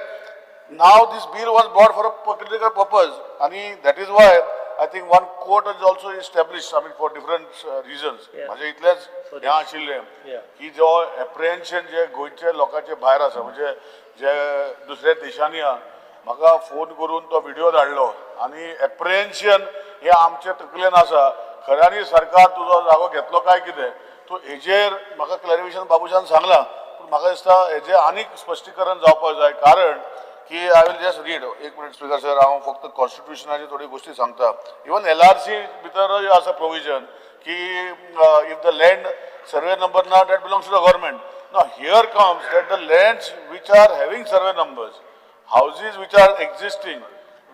Now this bill was brought for a particular purpose, and that is why I think one court is also established, I mean, for different reasons. म्हणजे इतलेंच हें आशिल्लें की जो एप्रिहेन्शन जे गोंयचे लोकांचे भायर आसा म्हणजे जे दुसऱ्या देशांनी आहा, म्हाका फोन करून तो विडियो धाडलो आनी एप्रिहेन्शन हें आमचे तकलेन आसा खऱ्यांनी सरकार तुजो जागो घेतलो काय कितें, तो हेजेर म्हाका क्लॅरिफिकेशन बाबूशान सांगलां पूण म्हाका दिसता हेजें आनीक स्पश्टीकरण जावपाक जाय. कारण की I will just read एक मिनिट स्पीकर सर, हांव फक्त कॉन्स्टिट्युशनाची थोडी गोश्टी सांगता. इवन LRC भितरूय आसा प्रोविजन की if the land survey number ना that belongs to the government. Now here comes that the lands which are having survey numbers, houses which are existing,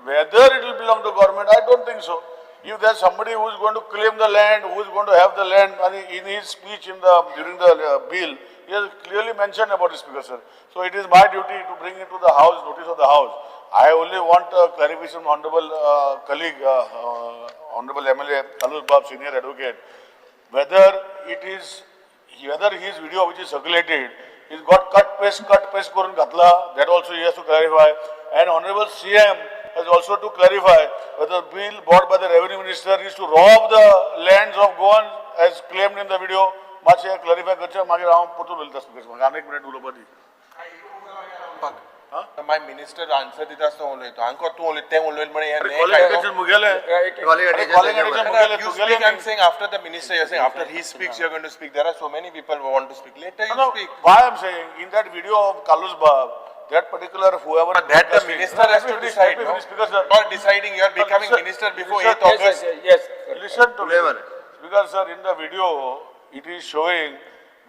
whether it will belong to government, I don't think so. If there is somebody who is going to claim the land, who is going to have the land, and in his speech in the during the bill, he has clearly mentioned about this, Speaker sir. So it is my duty to bring it to the house, notice of the house. I only want a clarification, honorable colleague, honorable MLA Carlos Bab, senior advocate, whether it is, whether his video which is circulated is got cut paste करून घातला, that also he has to clarify. And honorable CM has also to clarify whether the bill brought by the revenue minister is to rob the lands of Goan as claimed in the video. मातशें क्लॅरिफाय करचें, मागीर हांव परतून उलयता स्पीकर. म्हाका आनीक एक मिनट उलोवपा दी. माय मिनिस्टर आन्सर दिता आसतना उलयता हांकां तूं उलयता तें उलयलें म्हण हें Calling attention मुगेलें. Calling attention Calling attention मुगेलें, You तुगेलें speak, I'm न्ही. saying after the minister, you're saying after he speaks, you're going to speak. There are so many people who want to speak. Later you No, speak. why I'm saying, in that video of Carlos Bab, that particular whoever. But that the minister has to Let me finish, decide, let me no? finish, because sir, You're deciding, you're becoming Listen, minister before listen, 8th August. Yes. Listen to me. Because sir, in the video, it is showing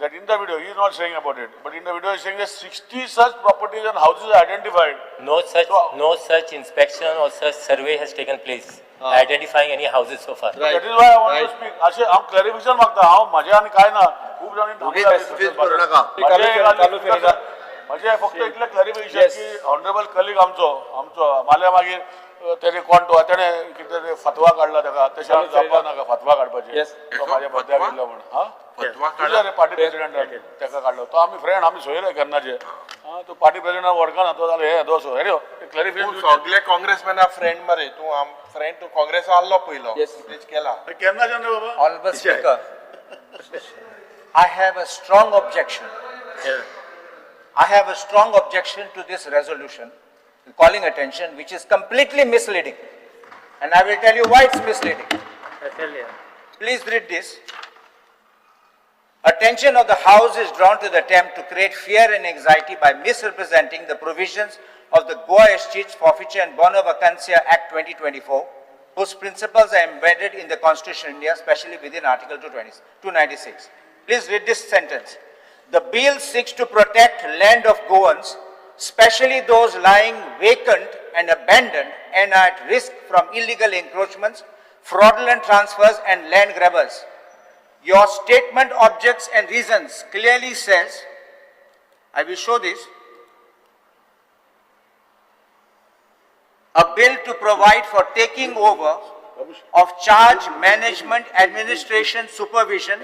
that in the video, he is not saying about it, but in the video he is saying that 60 such properties and houses are identified. No such inspection or such survey has taken place identifying any houses so far. That is why I want to speak. अशें हांव क्लॅरिफिकेशन मागता. हांव म्हजें आनी कांय ना, खूब जाणांनी ओगीच confuse करूं नाका. म्हजें फक्त इतलें क्लॅरिफिकेशन की ऑनरेबल कलीग आमचो आमचो माल्या मागीर तेणे कोण तो तेणे कितें ते फतवा काडला तेका, तशें हांव जावपा नाका फतवा काडपाचें. तो म्हाज्या बद्या गेल्लो म्हण. हा, तुज्या रे पार्टी प्रेसिडेंटान तेका काडलो. तो आमी फ्रेंड, आमी सोयरे केन्नाचे. तो पार्टी प्रेसिडेंटान वळखना तो जाल्यार हे दोसो हे तूं क्लॅरिफिकेशन. सगळे कॉंग्रेसमॅना फ्रेंड मरे तूं, आम फ्रेंड तूं कॉंग्रेस आहलो पयलो तेच केला. केन्नाच्यान रे बाबा. Honorable Speaker, I have a strong objection. I have a strong objection to this resolution, calling attention, which is completely misleading. And I will tell you why it's misleading. Please read this. Attention of the House is drawn to the attempt to create fear and anxiety by misrepresenting the provisions of the Goa Escheat, Forfeiture and Bona Vacantia Act 2024, whose principles are embedded in the Constitution of India, especially within Article 296. Please read this sentence. The bill seeks to protect land of Goans, especially those lying vacant and abandoned and are at risk from illegal encroachments, fraudulent transfers and land grabbers. Your statement, objects and reasons clearly says, I will show this, a bill to provide for taking over of charge, management, administration, supervision,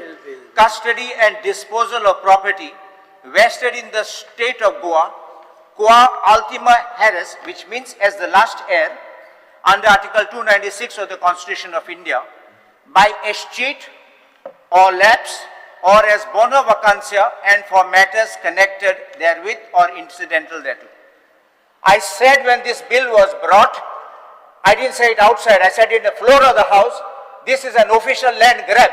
custody and disposal of property vested in the state of Goa, qua ultima heres, which means as the last heir, under Article 296 of the Constitution of India, by escheat or lapse or as bona vacantia and for matters connected therewith or incidental thereto. I said when this bill was brought, I didn't say it outside, I said in the floor of the house, this is an official land grab.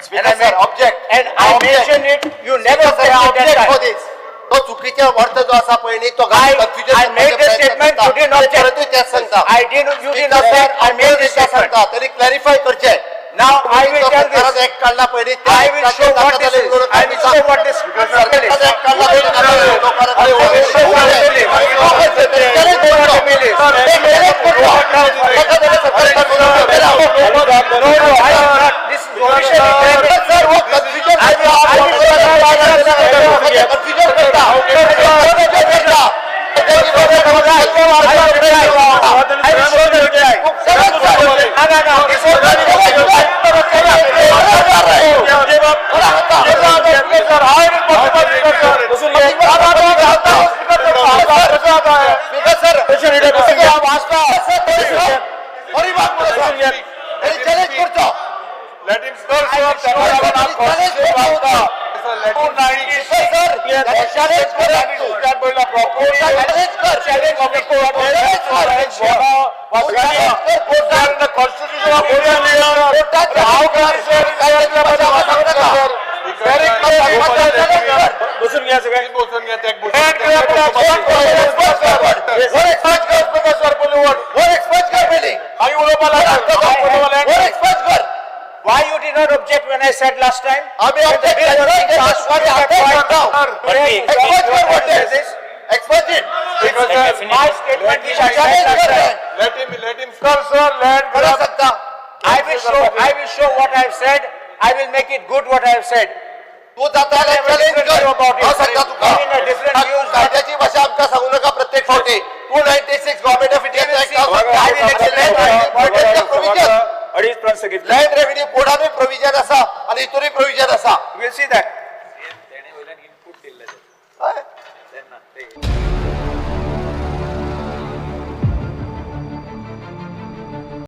Speaker And I sir, object. And I Object. mentioned it, you never Speaker sir, said it that object for time. this. तो चुकीचे अर्थ जो आसा पळय न्ही तो I made the statement, you didn't object. परतूय तेच सांगता. I didn't, you didn't Speaker sir, object, I made the object statement. सांगता तरी क्लॅरिफाय करचें. Now I will tell सरकारान this. Act काडला पळय न्ही त्या I will show एक्टाचेर what नाका this जालें is. म्हणून I will show what this bill is. सरकारान एक्ट काडला पळय न्ही नाका जालें लोकांना I will show what the bill is. What the bill is. No, no, I am not. This is officially grabbing. Sir, हो confusion I will confusion करता. I will show the reply. No, no, no. This is challenge करचो. Let him speak. बसून घ्या सगळे. बसून घ्या त्या Why you did not object when I said last time? आम्ही When the object bill was being passed, Expose कर what this? Expose it. My statement which I said last time. Let him sir, sir, land करू शकता. I will show what I have said. I will make it good what I have said. तू जाता जाल्यार चॅलेंज कर. About it. हांव सांगता तुका. In a different views. कायद्याची भाशा आमकां सांगू नाका प्रत्येक फावटी. 296 government of India I will explain. अडीच प्रश्न घेतले. लँड रेव्हेन्यू कोडानूय प्रोविजन आसा आनी हितूनय प्रोविजन आसा. We will see that.